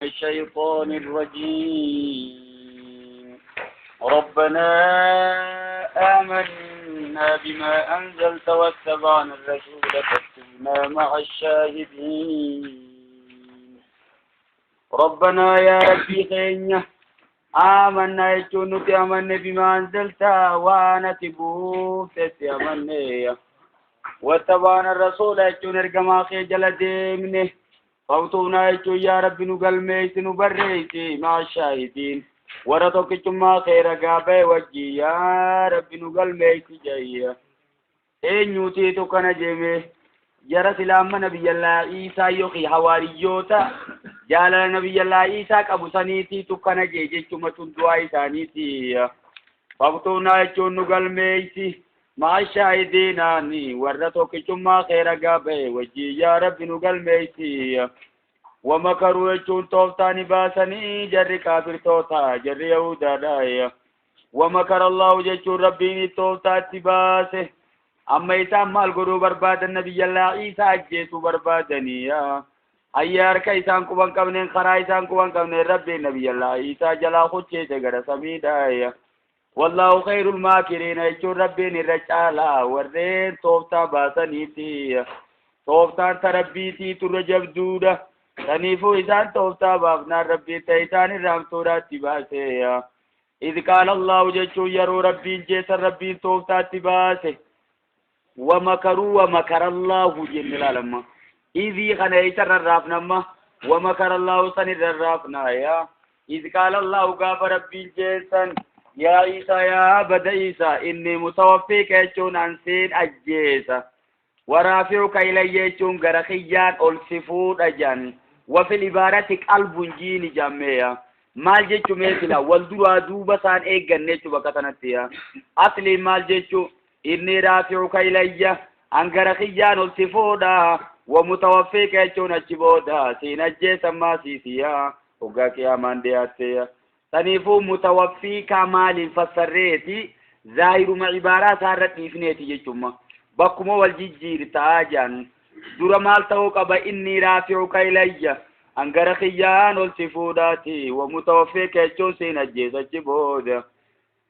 الشيطان الرجيم. ربنا آمنا بما أنزلت واتبعنا الرسول فاكتبنا مع الشاهدين. ربنا يا ربي خينيا آمنا يجون نتي آمنا بما أنزلت وانا تبوفت آمنا واتبعنا الرسول يجون ارقما خي جل ديمنه فاكتبنا يجون يا ربي نقلميس نبريسي مع الشاهدين ورتوكتما خير قابي وجي يا ربي نقلميس جاية eenyuutiitu kana jeme jara silaama nabiyyallaa Iisaa yookiin hawaariyyoota jaalala nabiyyallaa Iisaa qabu saniitiitu kana jee jechuma tun du'aa isaaniiti. Faktuunaa jechuun nu galmeeysi ma'a shaahidiinaani warra tokkichummaa kee ragaa ba'e wajjii yaa rabbi nu galmeeysi. Wamakaruu jechuun tooftaa ni baasanii jarri kaafirtoota jarri yahudaadha. Wamakara Allahu jechuun rabbiin tooftaatti baase. Amma isaan maal godhuu barbaadan? Nabiyyallaa Iisaa ajjeesuu barbaadanii. Hayya harka isaan quban qabneen karaa isaan quban qabneen rabbiin nabiyyallaa Iisaa jalaa kucheese gara samiidha. Wallaahu khayrul maakiriina jechuun rabbiin irra caalaa warreen tooftaa baasaniiti. Tooftaan ta rabbiitiitu irra jabduudha. Saniifuu isaan tooftaa baafnaan rabbiin ta isaan irra hamtuudhaatti baase. إذ قال الله jechuun yeroo rabbiin jeessan rabbiin tooftaatti baase. ومكروا ومكر الله jenne ilaalamma. Idii kana isa rarraafnamma. ومكر الله san irra rarraafna yaa. إذ قال الله gaafa rabbiin jeessan يا عيسى yaa bada Iisaa إني متوفيك jechuun ansiin ajjeesa. ورافعك إلي jechuun gara kiyyaan ol si fuudha jedhan. وفي العبارة قلب jiini jammeeya. Maal jechuu mee sila wal duraa duuba isaan eegganne jechuu bakka tanatti yaa. Asliin maal jechuu إني رافعك إلي an gara kiyyaan ol si fuudha. ومتوفيك jechuun achi booda siin ajjeesan maasiisiya. Hoggaa qiyaamaan dhiyaatte. Saniifuu متوفيك maaliin fassarreeti zaahiruma cibaaraa isaarra dhiifneeti jechuudha. Bakkuma wal jijjiirtaa jedhan. Dura maal ta'uu qaba? إني رافعك إلي an gara kiyyaan ol si fuudhaati. ومتوفيك jechuun siin ajjeesa achi booda.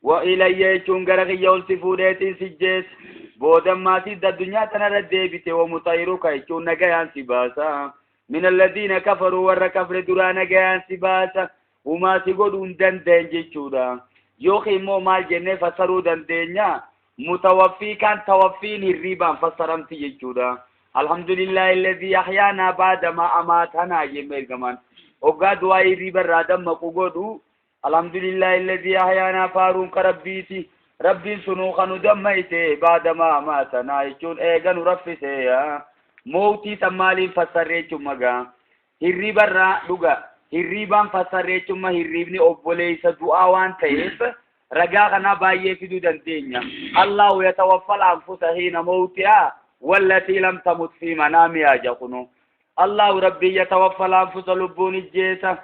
وإلي jechuun gara kiyya ol si fuudheetiin si jeessa. Booda maatii addunyaa tanarra deebite ومطهرك jechuun nagayaan si baasa. من الذين كفروا warra kafre duraa nagayaan si baasa. Humaa si godhuu hin danda'an jechuudha. Yookiin immoo maal jennee fassaruu dandeenya? متوفيك توفي-n hirriibaan fassaramti jechuudha. الحمد لله الذي أحيانا بعدما أماتنا jennee ergamaan. Hoggaa du'aa hirriiba irraa dammaqu godhu الحمد لله الذي أحيانا faaruun ka rabbiiti. Rabbiin sunuu kanu dammayse بعدما أماتنا jechuun eega nu raffise. Mootii san maaliin fassarree jechuun magaa? Hirriiba irraa dhuga. Hirriibaan fassarree jechuun hirriibni obboleessa du'aa waan ta'eef ragaa kanaa baay'ee fiduu dandeenya. الله يتوفى الأنفس حين موتها والتي لم تمت في منامها jedhunu. الله rabbii يتوفى الأنفس lubbuun ijjeesa.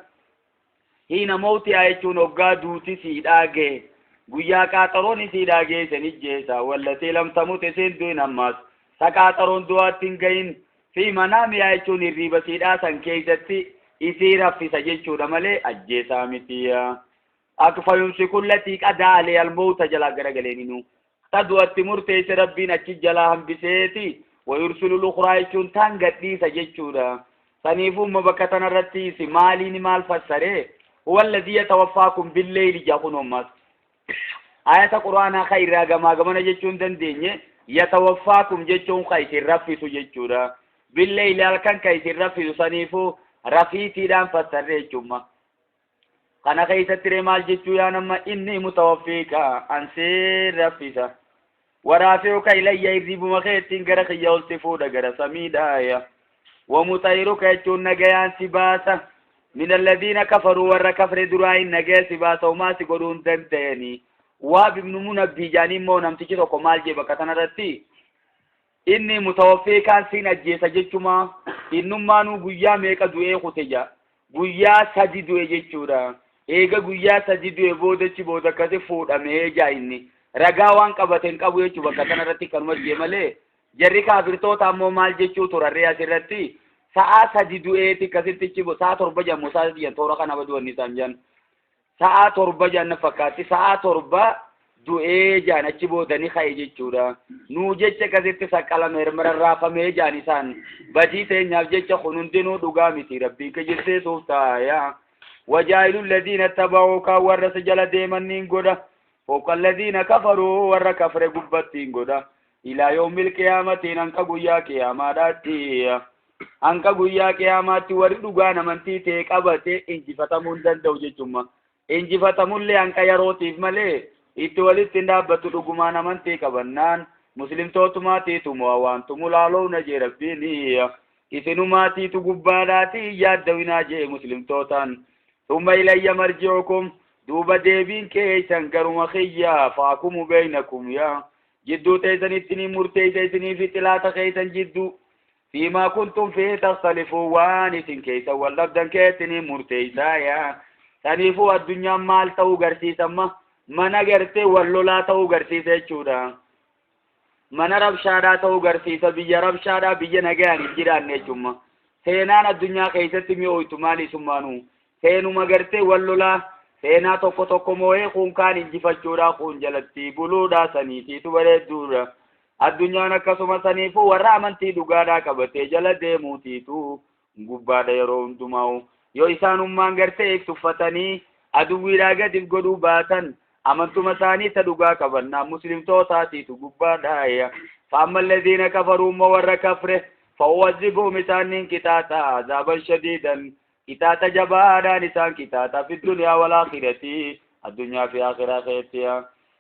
حين موتها jechuun hoggaa duuti siidhaa gahe. Guyyaa qaaxaroon isiidhaa geessan ijjeesa. والتي لم تمت isiin du'in ammaas. Ta qaaxaroon du'aatti hin gahin. في منامها jechuun hirriiba siidhaa san keessatti isii raffisa jechuudha malee ajjeesaa miti. Akka فيمسك التي قضى عليها الموت jalaa garagaleeninu. Ta du'atti murteesse rabbiin achi jalaa hambiseeti. ويرسل الأخرى jechuun taan gadhiisa jechuudha. Saniifuu bakka tanarratti maaliin maal fassaree? هو الذي يتوفاكم بالليل jedhun ammas. Ayata quraanaa ka irraa gamaa gamana jechuun dandeenye يتوفاكم jechuun ka isin raffisu jechuudha. بالليل halkan ka isin raffisu saniifuu rafiitiidhaan fassarree jechuudha. Kana keessatti ree maal jechuu yaa nama إني متوفيك anseen raffisa. ورافعك إلي hirribuma keettiin gara kiyya ol si fuudha gara samiidha. ومطهرك jechuun nagayaan si baasa. Min alladhiina kafaruu, warra kafre duraa hin nagaya si baasa, homaa si godhuu hin danda'anii. Wahb ibnu Munabbii jaanii immoo namtichi tokko maal jee bakka tanarratti? Inni mutawaffii kaan siin ajjeesa jechuma, innummaanuu guyyaa meeqa du'ee kute ja. Guyyaa 3 du'e jechuudha. Eega guyyaa 3 du'e boodachi booda akkasi fuudhamee ja inni. Ragaa waan qabate hin qabu jechuu bakka tanarratti kanuma jee malee. Jarri kaafirtoota ammoo maal jechuu turarree asirratti? Sa'aa 3 du'eeti akkasitti chibo sa'aa 7 jedhamu, sa'aa 3 jedhan, toora kana badu'anni isaan jedhan. Sa'aa 7 jedhan na fakkaatti, sa'aa 7 du'ee jedhan, achi booda ni ka'e jechuudha. Nuu jecha akkasitti saqqalame, rarraafamee jedhan isaan. Badii teenyaaf jecha. Kun hundinuu dhugaa miti, Rabbiin kijibsiisuuf taaya. Wajaa'ilu alladhiina taba'uuka, warra si jala deeman niin godha. Fawqa alladhiina kafaruu, warra kafre gubbattiin godha. Ilaa yawmil qiyaamatiin, hanqa guyyaa qiyaamaadhaatti. Hanqa guyyaa qiyaamaatti warri dhugaan amantii ta'e qabate injifatamuu hin danda'u jechuudha. Injifatamullee hanqa yerootiif malee itti walitti hin dhaabbatu. Dhugumaan amantii qabannaan muslimtootumaatiitu mo'a, waan tumulaaloona jee Rabbiin. Isinumaatiitu gubbaadhaati, yaaddawinaa jee muslimtootaan. Thumma ilayya marji'ukum, duuba deebiin keessan garuma kiyya, faakumu beeynakum, yaa jidduu teessanitti ni murteessa isinii fi xilaata keessan jidduu. Fiimaa kuntum fi takhtalifuu, waan isin keessa wal dhabdan keetti ni murteessaa yaa. Saniifuu addunyaan maal ta'uu garsiisamma? Mana gartee wal lolaa ta'uu garsiisa jechuudha. Mana rabshaadhaa ta'uu garsiisa, biyya rabshaadhaa, biyya nagayaan hin jiraanne jechuudha. Seenaan addunyaa keessatti mi'ooytu maali summaanuu? Seenuma gartee wal lolaa, seenaa tokko tokko moo'ee kun kaan injifachuudha, kun jalatti buluudha, saniitiitu bareedduudha. Addunyaan akkasuma. Saniifuu warra amantii dhugaadhaa qabatee jala deemuutiitu gubbaadha yeroo hundumaa'u. Yoo isaanummaan gartee if tuffatanii aduwwiidhaa gadiif godhuu baatan, amantuma isaanii ta dhugaa qabannaa muslimtootaatiitu gubbaadha. فأما الذين كفروا, immoo warra kafre, فأعذبهم, isaaniin qixaaxa, عذابا شديدا, qixaaxa jabaadhaan isaan qixaaxa, في الدنيا والآخرة, addunyaa fi akhiraa keetti.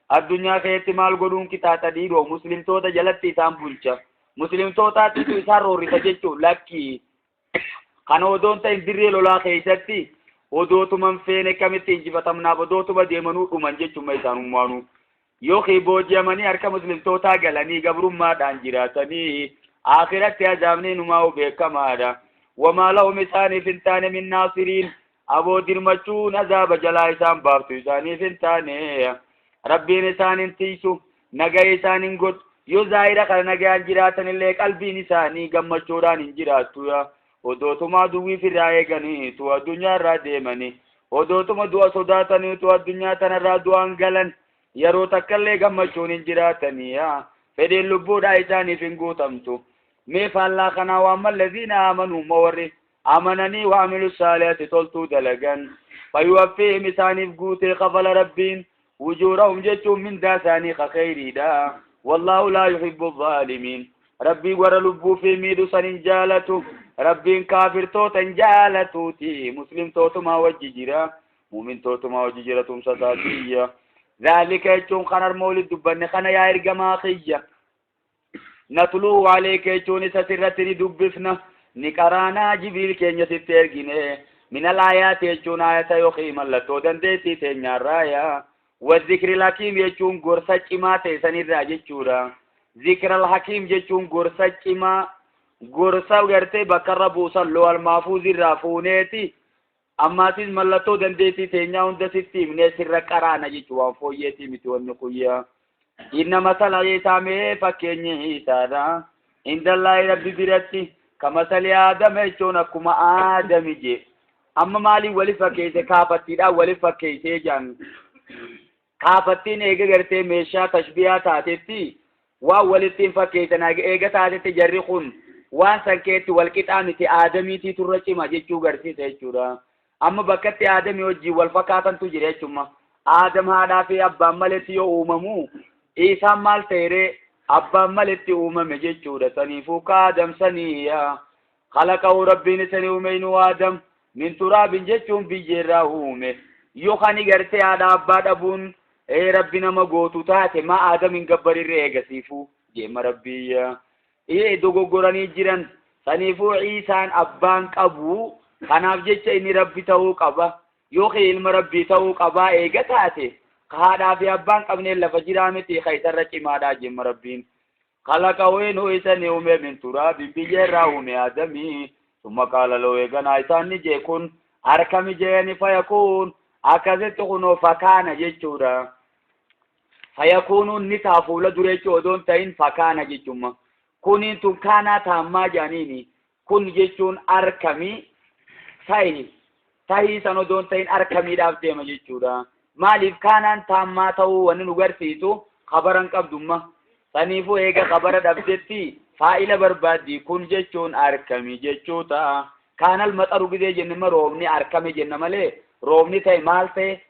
Addunyaa keetti maal godhuun qixaaxa dhiiroo? Muslimtoota jalatti isaan bulcha, muslimtootaatiitu isaan roorrisa jechuu lakki. Kana odoon ta'in dirree lolaa keessatti odootuman feene kamitti injifatamnaaf odootuma deemanuu dhuman jechuudha isaan ummaanuu. Yookiin booji'amanii harka muslimtootaa galanii gabrummaadhaan jiraatanii, akhiratti azaabni numaa beekamaadha. وما لهم, isaaniif hin taane, من ناصرين, aboo dirmachuun azaaba jalaa isaan baaftu isaaniif hin taane. Rabbiin isaan hin tiisu, nagaya isaan hin godhu. Yoo zaahira kana nagayaan jiraatanillee qalbiin isaanii gammachuudhaan hin jiraattu. Odootuma aduwwiif irraa eeganiitu addunyaa irraa deemanii, odootuma du'a sodaataniitu addunyaa tanarraa du'aan galan, yeroo takkallee gammachuun hin jiraatanii, fedhiin lubbuudhaa isaaniif hin guutamtu. Mee faallaa kanaa, وأما الذين آمنوا, ma warri amananii, وعملوا الصالحات, toltuu dalagan, فيوفيهم, isaaniif guutee kafala Rabbiin, أجورهم jechuun mindaa isaanii ka kheyriidha. والله لا يحب الظالمين, Rabbiin warra lubbuu fi miidhu san hin jaalatu. Rabbiin kaafirtoota hin jaalatuuti, muslimtootumaa wajji jira, mu'mintootumaa wajji jira tumsa isaatiyya. ذلك jechuun kan arma olit dubbanne kana, yaa ergamaa kiyya. نتلوه عليك jechuun isa sirratti ni dubbifna, ni qaraanaa, Jibriil keenya sitti ergine. من الآيات jechuun ayata yookiin mallattoo dandeettii teenyaarraa yaa. والذكر الحكيم jechuun gorsa cimaa ta'e sanirraa jechuudha. ذكر الحكيم jechuun gorsa cimaa, gorsa gartee bakkarra buusan lowal maafuuzirraa fuuneeti. Ammaasis mallattoo dandeettii teenyaa hunda sitti himnee sirra qaraana jechuu, waan fooyyeetii miti wanni kuyyaa. إن مثل عيسى, mee fakkeenyi isaadha. عند الله, Rabbi biratti, كمثل آدم jechuun akkuma Aadami je. Amma maaliin wali fakkeesse? Kaafattiidhaan wali fakkeessee jaan. Kaafattiin eega gartee meeshaa tashbiyaa taatetti waan walitti hin fakkeessan eega taatetti, jarri kun waan san keetti wal qixaa miti, Aadamiitii turra cima jechuu garsiisa jechuudha. Amma bakkatti Aadamii wajjin wal fakkaatantu jira jechuudha. Aadam haadhaa fi abbaan maletti yoo uumamu, Isaan maal ta'eree? Abbaan maletti uumame jechuudha. Saniifuu ka Aadam sanii خلقه, Rabbiin isanii uume, inuu Aadam, من تراب jechuun biyyeerraa uume. Yoo kani gartee haadha abbaa dhabuun ee Rabbi nama gootu taate, ma Aadam hin gabbarirree eegasiifuu jeema Rabbiyya. Ee dogoggoranii jiran. Saniifuu Iisaan abbaan qabu. Kanaaf jecha inni rabbi ta'uu qaba. Yookiin ilma rabbii ta'uu qabaa eega taate haadhaa fi abbaan qabneen lafa jiraa miti ka isarra cimaadhaa jemma rabbiin. Khalaqa eenyu isa ni uume min turaabin biyya irraa uume aadamii. Summa qaala lahu eeganaa isaan ni jee kun harkami jeeni fayakuun akkasitti kunoo fakaana jechuudha. Fayakuunuun ni ta'a fuula dura jechuu odoo hin ta'in fakaana jechuudha. Kuniin tun kaanaa taammaa jedhaniini. Kun jechuun harkamii ta'i tahii san odoo hin ta'in harkamiidhaaf deema jechuudha. Maaliif kaanaan taammaa ta'uu wanni nu garsiisu kabara hin qabdumma. Saniifuu eega kabara dhabdetti faa'ila barbaaddi kun jechuun harkamii jechuu ta'a. Kaanal maxaru gizee jenne immoo roobni harkame jenna malee roobni ta'e maal ta'e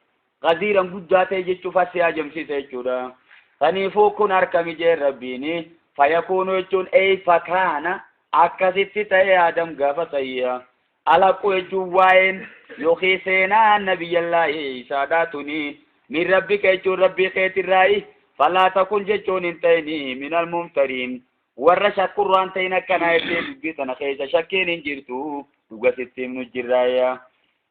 gaziiran guddaa ta'e jechuuf asii ajamsiisa jechuudha. Saniifuu kun harkami jeen rabbiini fayakuunu jechuun eeyfa kaana akkasitti ta'e Aadam gaafa sayya. Alaqu jechuun waa'een yookiin seenaan nabiyyallaahi Iisaadhaa tuni min rabbika jechuun rabbii keetirraayi falaa takun jechuun hin ta'ini minal mumtariin warra shakkurraan ta'in akkanaa jettee dubbii tana keessa shakkiin hin jirtu dhuga sitti himnu jirraaya.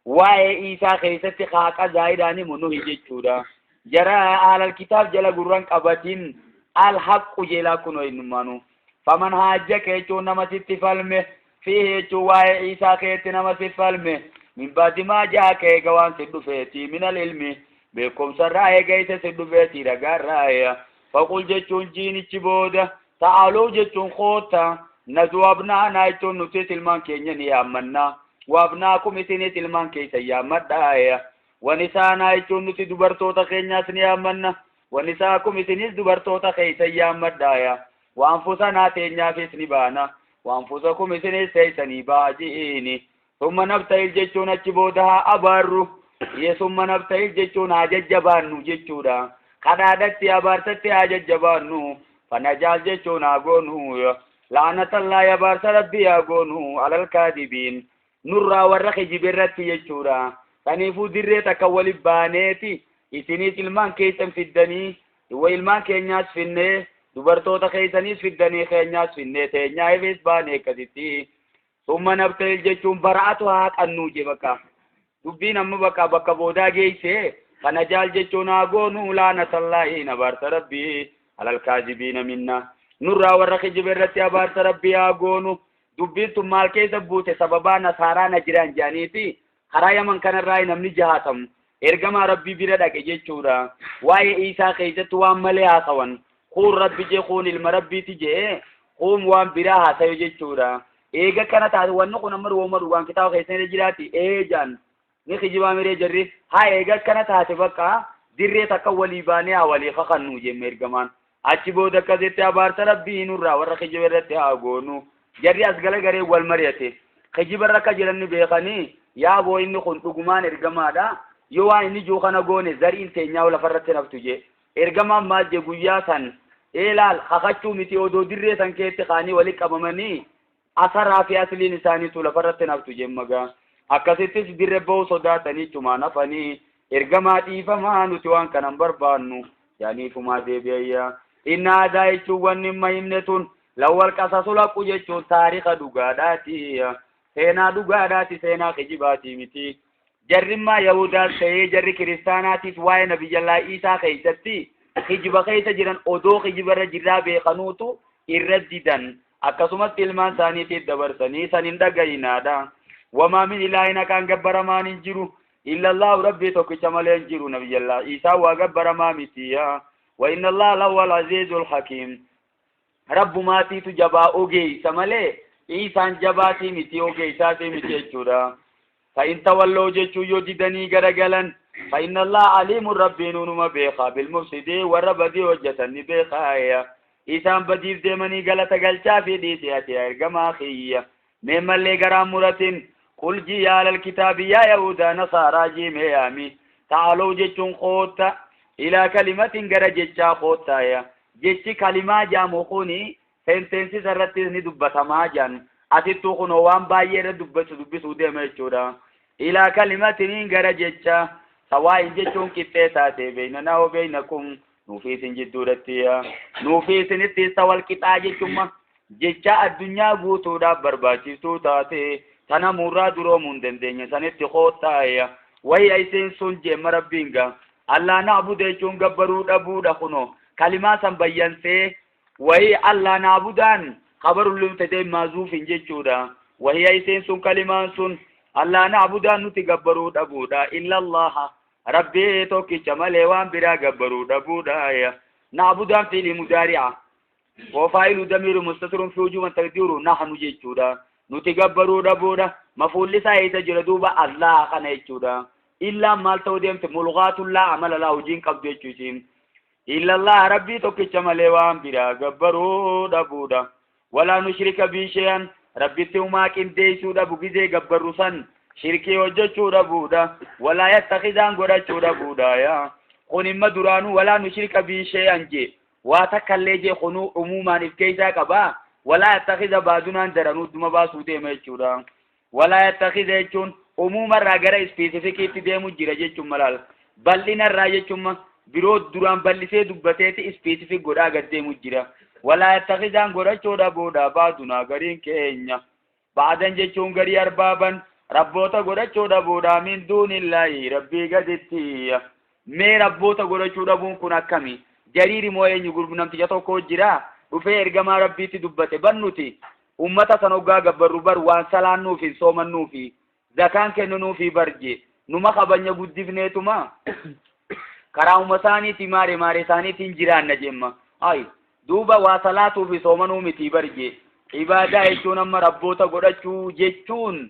Waa'ee Iisaa keessatti haaqa zaayidhaan himu nuhi jechuudha. Jara alal kitaab jala gurran qabatin al haqqu jeelaa kunoo innummaanu. Faman haajjaka jechuun nama sitti falme fiihi jechuun waa'ee Iisaa keetti nama sitti falme min baadi maa jaaka eega waan si dhufeeti minal ilmi beekumsarraa eega isa si dhufeeti ragaarraa. Faqul jechuun jiinichi booda ta'aaluu jechuun koota nadu abnaanaa jechuun nutis ilmaan keenya ni yaammannaa. Waabnaakum isinis ilmaan keessa yaammadhaa. Wanisaanaa jechuun nuti dubartoota keenyaas ni yaammanna. Wanisaakum isinis dubartoota keessa yaammadhaa. Waanfusanaa teenyaafis ni baana. Waanfusakum isinis teessanii baajiini. Summa nabtahil jechuun achi booda haa abaarru. Summa nabtahil jechuun haa jajjabaannu jechuudha. Kadhaadhatti abaarsatti haa jajjabaannu. Fanajaal jechuun haa goonu. Laanatallaa abaarsa rabbii haa goonu. Alal kaadibiin. Nurraa warra kijibe irratti jechuudha. Saniifuu dirree takka waliin baaneeti isinis ilmaan keessan fiddanii wa ilmaan keenyaas finnee dubartoota keessaniis fiddanii keenyaas finnee teenyaafis baanee akkasitti. Summa nabtahil jechuun bara'atu haa qannuu je bakka. Dubbiin amma bakka bakka boodaa geesse kana jaal jechuun haa goonuu laanatallaahi abaarsa rabbii alal kaazibiina minna. Nurraa warra kijibe irratti abaarsa rabbii haa goonu. Dubbiin tun maal keessa buute sababaa nasaaraa na jiran jedhaniiti karaa yaman kanarraa namni jahaatamu ergamaa rabbii bira dhaqe jechuudha. Waa'ee Iisaa keessatti waan malee haasawan kuun rabbi jee kuun ilma rabbiiti jee kuun waan biraa haasayu jechuudha. Eega kana taate wanni kun amma wooma dhugaan kitaaba keessatti jiraati ee jaan ni kijibaa miree jarri haa eega kana taate bakka dirree takka walii baanee haa walii kakannu jemme ergamaan. Achi booda akkasitti abaarsa rabbii nurraa warra kijiba irratti haa goonu. Jarri as galagaree wal mari'ate. Kijiba irra akka jiran ni beekanii yaa boo inni kun dhugumaan ergamaadha. Yoo waan inni jiru kana goone zariin teenyaa lafarratti naftu jee. Ergamaan maal jee guyyaa san eelaal kakachuu miti odoo dirree san keetti kaanii walitti qabamanii asaraa fi asliin isaaniitu lafarratti naftu jee magaa. Akkasittis dirree ba'uu sodaatanii cumaan hafanii ergamaa dhiifamaa nuti waan kanan barbaannu yaaniifumaa deebi'ayyaa. Inni aadaa jechuun wanni hin himne tun lawwal qasasu laqu jechuun taarika dhugaadhaati. Seenaa dhugaadhaati seenaa kijibaatii miti. Jarrimmaa Yahudaas ta'ee jarri kiristaanaatiis waa'ee nabiyyallaa Iisaa keessatti kijiba keessa jiran odoo kijibarra jirraa beekanuutu irra didan. Akkasumatti ilmaan isaaniitiif dabarsanii san hin dhagayinaadha. Wamaa min ilaahin haqaan gabbaramaan hin jiru. Illa Allahu rabbii tokkicha malee hin jiru nabiyyallaa Iisaa waa gabbaramaa miti. Wa inna Allaha lawwal aziizul hakiim. Rabbumaatiitu jabaa ogeessa malee Iisaan jabaatii miti ogeessaatii miti jechuudha. Fa'in tawalloo jechuun yoo didanii garagalan fa'inna Allaha aliimun rabbiin numa beekaa bilmufsidii warra badii hojjetan ni beekaa. Isaan badiif deemanii galata galchaa fi dhiisee ati ergamaa kiyya. Mee mallee garaan muratin qul jii yaa alal kitaabi yaa yahudaa nasaaraa jii mee yaami. Ta'aloo jechuun kootta ilaa kalimatin gara jechaa koottaaya. Jechi kalimaa jaamu kuni senteensi irratti ni dubbatamaa jaan. Asittuu kunoo waan baay'ee irra dubbisuu deema jechuudha. Ilaa kalimatin gara jecha sawaa'in jechuun qixxee taate beeynanaa wa beeynakum nuufi isin jidduudhatti nuufi isinitti isa wal qixaa jechuun jecha addunyaa guutuudhaaf barbaachistuu taate Tana murraa duroomuu hin dandeenye sanitti koottaaya. Wahiya isiin sun jeemma Rabbiin gaa. Allaa na'buda jechuun gabbaruu dhabuudha kunoo. Kalimaa san bayyansee wahiya allaa na'budaan khabarul mubtada'in maazuufin jechuudha. Wahiya isiin sun kalimaan sun allaa na'budaan nuti gabbaruu dhabuudha illa Allaha Rabbii tokkicha malee waan biraa gabbaruu dhabuudha. Na'budaan fiilii mudaari'a. Wa faa'ilu damiiru mustatirun fi wujuban taqdiiru nahnu jechuudha. Nuti gabbaruu dhabuudha. Mafuulli isaa eessa jira duuba? Allah kana jechuudha. Illaan maal ta'uu deemte? Mulghaatun laa amala laa, hojiin qabdu jechuu isiin. Illa Allah Rabbii tokkicha malee waan biraa gabbaruu dhabuudha. Walaa nushrika bii shay'an, Rabbitti humaa qindeessuu dhabu, gizee gabbarru san shirkii hojjechuu dhabuudha. Walaa yattakhidaan godhachuu dhabuudha. Yaa kun imma duraanuu walaa nushrika bii shay'an jee waa takka illee jee, kunuu umuumaan if keessaa qabaa. Walaa yattakhidha baadunaan daranuu duma baasuu deema jechuudha. Walaa yattakhidha jechuun umuumarraa gara specificiitti deemu jira jechuun malaal bal'inarraa jechuun biroo duraan bal'isee dubbateeti specific godhaa gad deemu jira. Walaa yattakhidhaan godhachuu dhabuudha baadunaa gariin keenya. Ba'dan jechuun garii, arbaaban rabboota godhachuu dhabuudha min duunillaahi Rabbii gaditti. Mee rabboota godhachuu dhabuun kun akkami? Jariiri moo eenyu gurbu namticha tokko jira dhufee ergamaa Rabbiitti dubbate, bannuti ummata san hoggaa gabbarru bar waan salaannuufi hin soomannuufi zakaan kenninuufi barje numa kabanya guddifneetuma karaa umma isaaniitii maare maare isaaniitiin jiraanna jemma. Ay duuba waa salaatuu fi soomanuu miti barje. Ibaadaa jechuun amma rabboota godhachuu jechuun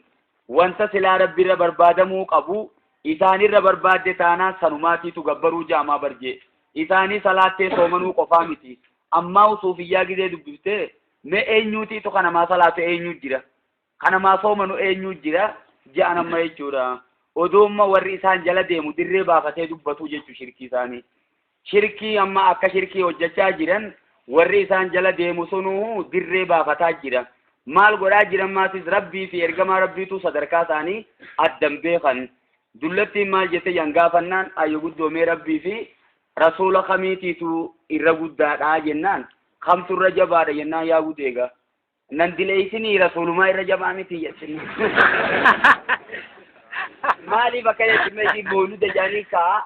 wanta silaa Rabbiirra barbaadamuu qabu isaanirra barbaadde taanaan sanumaatiitu gabbaruu jaamaa barje. Isaanii salaattee soomanuu qofaa miti. Ammaa usuufiyyaa gizee dubbiftee mee eenyuutiitu kanamaa salaatu, eenyu jira kanamaa soomanu, eenyu jira je'an amma jechuudha. Odoomma warri isaan jala deemu dirree baafatee dubbatu jechuu shirkii isaanii. Shirkii amma akka shirkii hojjechaa jiran warri isaan jala deemu sunuu dirree baafataa jira. Maal godhaa jiran maatis Rabbii fi ergamaa Rabbiitu sadarkaa isaanii addan beekan. Dullattiin maal jette jan gaafannaan, ayyo guddoomee Rabbii fi rasuula kamiitiitu irra guddaadha jennaan, kamtu irra jabaadha jennaan, yaa gudeega nan dileeysinii rasuulumaa irra jabaa miti jettin. Maaliif akka jechuun isiin mooluda jedhanii ka'a,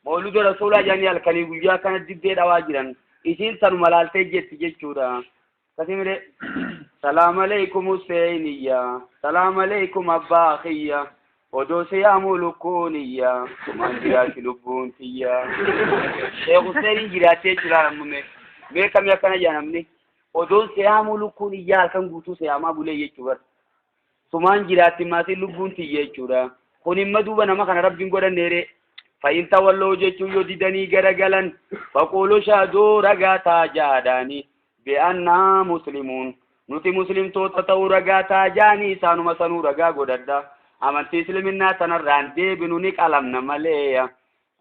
mooluda rasuulaa jedhanii halkanii guyyaa kana dibbee dhawaa jiran, isiin sanuma laaltee jetti jechuudha. Kasimire salaam alaikum Husseiniyya, salaam alaikum abbaa kiyya, odoo siyaamuu lukkuuniyya tumaan jiraatti lubbuun tiyya. Sheekh Husseiniin jiraattee jira amma. Mee kamii akkana jedha namni? Odoon siyaamuu lukkuun iyyaa halkan guutuu siyaamaa bulee jechuu bar. Sumaan jiraatti maatiin lubbuun tiyya jechuudha. Kun imma duuba nama kana Rabbiin godhanneere. Fa'in tawalloo jechuun yoo didanii garagalan, faquulu shaaduu ragaa taa jaadhaani bi'annaa muslimuun, nuti muslimtoota ta'uu ragaa taa jaanii. Isaanuma sanuu ragaa godhadha. Amantii isliminnaa tanarraan deebinu ni qalamna malee,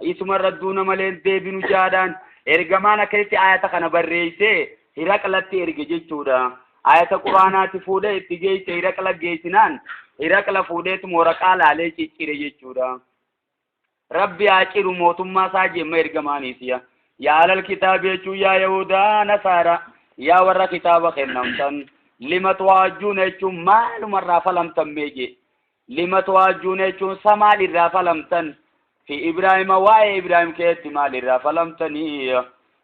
isumarra duuna malee deebinu jaadhaan. Ergamaan akkasitti ayata kana barreessee Hiraqlatti erge jechuudha. Ayata quraanaati fuudhee itti geesse. Hiraqla geessinaan Hiraqla fuudheetuma waraqaa laalee ciccire jechuudha. Rabbi haa ciru mootummaa isaa jemma ergamaaniisiya. Yaa ahlal kitaabi jechuun yaa Yahudaa Nasaara, yaa warra kitaaba kennamtan, lima tuhaajjuuna jechuun maalumarraa falamtan mee jee. Lima tuhaajjuuna jechuun sa maal irraa falamtan? Fi Ibraahima, waa'ee Ibraahim keessatti maal irraa falamtanii?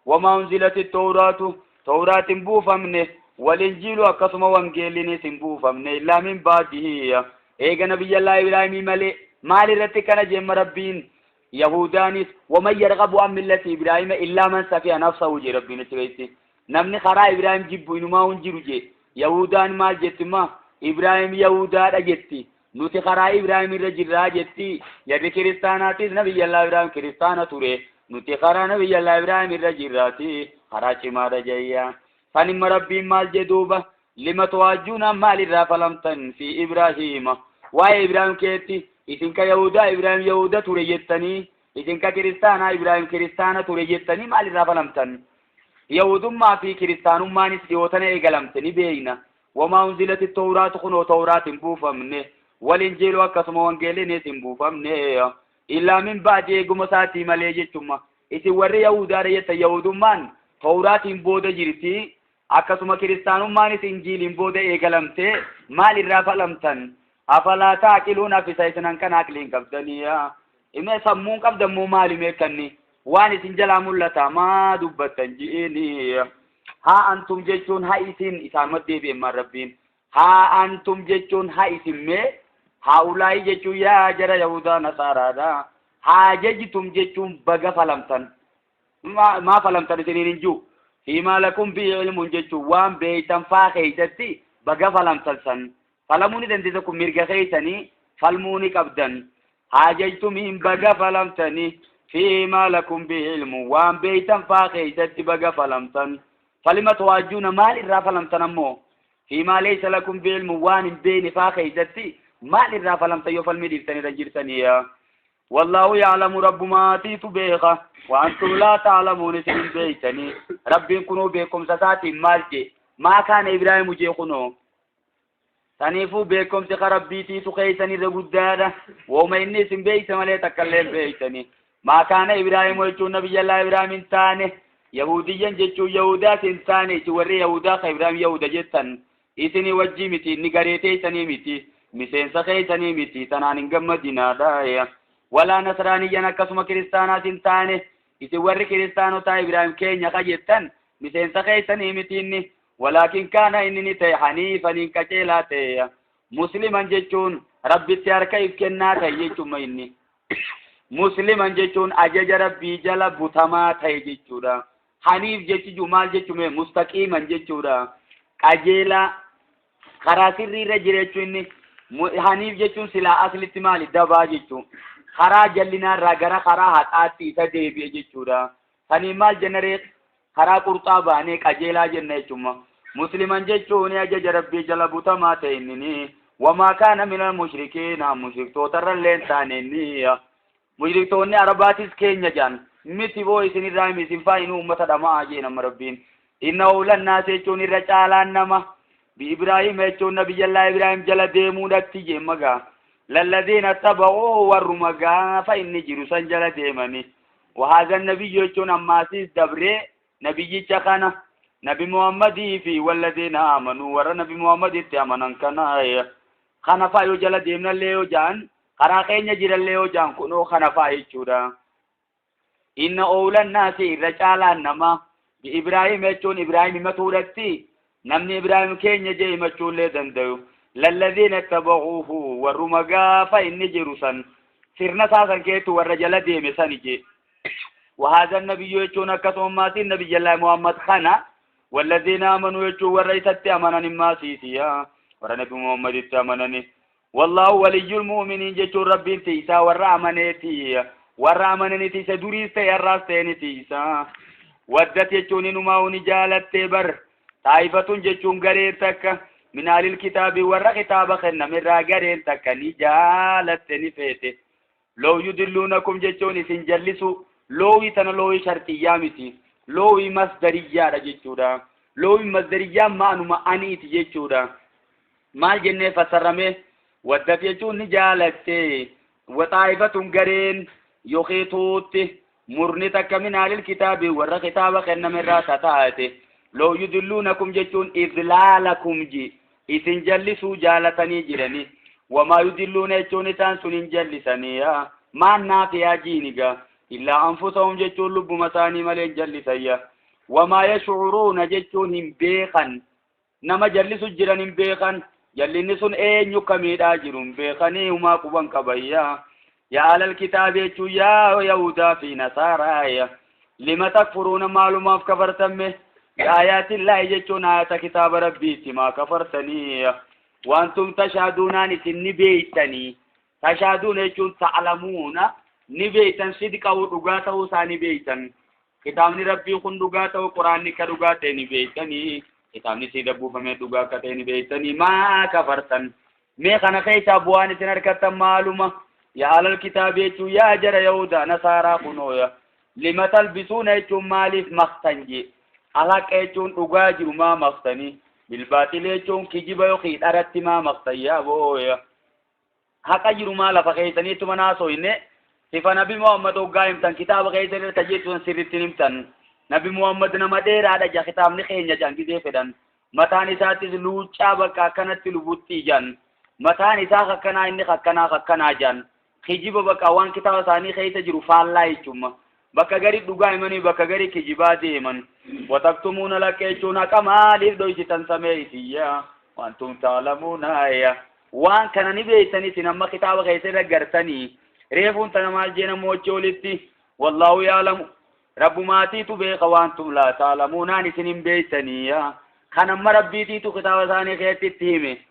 Wamaa unzilati tawraatu, tawraat hin buufamne, walinjiilu akkasuma wangeellinis hin buufamne, illaa min ba'dihi, eega nabiyyallaa Ibraahimii malee. Maal irratti kana jemma Rabbiin? Yahudaanis waman yarghabu an millati Ibraahima illaa man safiha nafsahu jee Rabbiin achi keessatti. Namni karaa Ibraahim jibbu inumaa hin jiru jee. Yahudaan maal jetti ma? Ibraahim Yahudaadha jetti, nuti karaa Ibraahim irra jirraa jetti. Jarri kiristaanaatis nabiyyallaa Ibraahim kiristaana ture, nuti karaa nabiyyallaa Ibraahim irra jirraati, karaa cimaadha jayya. Kan imma Rabbiin maal jedhuuba? Lima tuhaajjuuna, maal irraa falamtan? Fi Ibraahiima, waa'ee Ibraahim keetti. Isin ka Yahudaa Ibraahim Yahuda ture jettanii, isin ka kiristaanaa Ibraahim kiristaana ture jettanii maal irraa falamtan? Yahudummaa fi kiristaanummaanis dhiyootana eegalamte ni beeyna. Wamaa unzilati tawraatu, kunoo tawraat hin buufamne, walinjiilu akkasuma wangeelinis hin buufamne, illaa min ba'di, eeguma isaatii malee jechumma. Isin warri Yahudaadha jettan, Yahudummaan tawraatiin booda jirti, akkasuma kiristaanummaanis injiiliin booda eegalamte, maal irraa falamtan? Afalaa taaqiluun afisa isinan kan aqliin qabdaniya. Ime sammuun qabdammoo maali meekanni? Waan isin jalaa mul'ata maa dubbattan ji'ini. Haa antum jechuun haa isin isaan maddeebi'e maan rabbiin. Haa antum jechuun haa isin mee haa ulaayii jechuun yaa jara Yahudaa Nasaaraadha. Haa jajitum jechuun baga falamtan. Maa falamtan isiniin hin jiru. Fiimaa lakum bihi ilmuun jechuun waan beeytan faa keeysatti baga falamtan san. Falamuu ni dandeessa kun mirga keeysanii falmuu ni qabdan. Haa jajtumiin baga falamtanii fiimaa lakum bihi ilmuun waan beeytan faa keeysatti baga falamtan. Falima to'aajuuna maal irraa falamtan ammoo? Fiimaa leeysa lakum bihi ilmuun waan hin beekne faa keeysatti maal irraa falamtan yoo falmii dhiiftan irra jirtanii? Wallaahu ya'lamu rabbumaatiitu beeka waantum laa ta'lamuun isin hin beeytanii. Rabbiin kunoo beekumsa isaatiin maal jee? Maa kaana Ibraahimu jee kunoo? Saniifuu beekumsi ka rabbiitiitu keeysan irra guddaadha. Wooma inni isin beeyse malee takka illee hin beeytanii. Maa kaana Ibraahimu jechuun nabiyyallaa Ibraahim hin taane. Yahudiyyan jechuun Yahudaas hin taane isin warri Yahudaa ka Ibraahim Yahuda jettan. Isinii wajjii miti inni garee teessanii miti. Miseensa keeysanii miti tanaan hin gammadinaadha. Walaa nasraaniyyan akkasuma kiristaanaas hin taane. Isin warri kiristaanotaa Ibraahim keenya ka jettan miseensa keeysanii miti inni. Walaakin kaana inni ni ta'e haniifaniin qaceelaa ta'e. Musliman jechuun rabbitti harka if kennaa ta'e jechuudha inni. Musliman jechuun ajaja rabbii jala butamaa ta'e jechuudha. Haniif jechi maal jechume mustaqiiman jechuudha. Qajeelaa karaa sirrii irra jira jechuun inni. Haniif jechuun silaa aslitti maali dabaa jechuun. Karaa jallinaa irraa gara karaa haqaatti isa deebi'e jechuudha. Sanii maal jennaree karaa qurxaa baanee qajeelaa jenna jechuudha. Musliman jechuun ajaja rabbii jala butamaa ta'e inni. Wamaa kaana minal mushrikiina mushriktoota illee hin taane inni. Mushriktoonni Arabaatis keenya jaan miti boo isinirraa himi isin faayinuu uummata dhama'aa jee nama rabbiin. Inna oolannaas jechuun irra caalaan nama. Bi Ibraahim jechuun nabiyyallaa Ibraahim jala deemuudhatti jee magaa. Lalladiina taba'uu warruma gaafa inni jiru san jala deemani. Wahaazan nabiyyu jechuun ammaasiis dabree nabiyyicha kana nabi Muhammadii fi walladiina amanuu warra nabi Muhammaditti amanan kana kana faa yoo jala deemnallee yoo ja'an karaa keenya jirallee yoo ja'an kunoo kana faa jechuudha. Inna oolannaasi irra caalaan nama bi Ibraahim jechuun Ibraahim himatuudhatti namni Ibraahim keenya jee himachuullee danda'u. Lalladiina taba'uuhu warruma gaafa inni jiru san sirna isaa san keetu warra jala deeme sani jee. وهذا النبي يجون أكثر ما سين نبي الله محمد خنا والذين آمنوا يجون ورئيست أمنني ما سيسيا ورا نبي محمد أمنني والله ولي المؤمنين يجون ربي تيسا ورا أمنتي ورا أمنني تيسا دوريس تيراس تيني تيسا ودت يجون نما نجالت بر طائفة يجون غرير تك من أهل الكتاب ورا كتاب خنا من را غرير تك نجالت نفيته لو يدلونكم يجون سنجلسوا لوي تنا لوي شرطية متي لوي مصدرية رجيتشورا لوي مصدرية ما نما أني تجيتشورا مال جنة فسرمه ودت يجون نجالت وطائفة غرين يخيطوت مرني تك من أهل الكتاب ورا كتاب خنا من راساتاته لو يدلونكم جتون إذلالكم جي إذن جلسوا جالتني جرني وما يدلون جتون تانسون جلسني ما نافيا جينيغا إلا أنفسهم جتون لب مساني ملين جلسيا وما يشعرون جتون هم بيخا نما جلسوا جرن بيخا جلنسون أين يكمل أجرهم بيخني وما قبان كبيا يا أهل الكتاب يا يهودا في نصارى لما تكفرون معلومة كفرتم آيات الله جتون آيات كتاب ربي ما كفرتني وأنتم تشهدون أن بيتني تشهدون جتون تعلمون نبيتن صدقه ودغاته ساني بيتن كتابني ربي خن دغاته قراني كدغاته نبيتني كتابني سيد ابو فمي دغاته نبيتني ما كفرتن مي خنا خيسا بواني سنركت معلومه يا أهل الكتاب يا جر يهودا نصارى خنويا لما تلبسون يجون مالف مختنجي على يجون دغاجر ما مختني بالباطل يجون كجيبا يخي ارت ما مختيا بويا حق جرو ما لفخيتني تمناسوينه صفة نبي محمد وقايم تن كتاب غير تجيتون سرتين تن نبي محمد نما ديرا دا كتاب نخين جان كده فدان متاني ساتي لوچا بكا كانت لبوتي جان Mataan isaa kakkanaa inni kakkanaa kakkanaa jaan. Kijiba bakka waan kitaaba isaanii keessa jiru faallaa jechuudha. Bakka gari dhugaa himanii bakka gari kijibaa deeman. Wataktumuuna lakka jechuun haqa maaliif dhoysitan samee isiyyaa. Wantum taalamuuna waan kana ni beeytan isin amma kitaaba keessa irra gartanii. Reefuun tana maal jeena moochi olitti. Wallaahu yaalamu. Rabbumaatiitu beeka waantum laa taalamuunaan isin hin beeytanii. Kan amma rabbiitiitu kitaaba isaanii keessatti itti hime.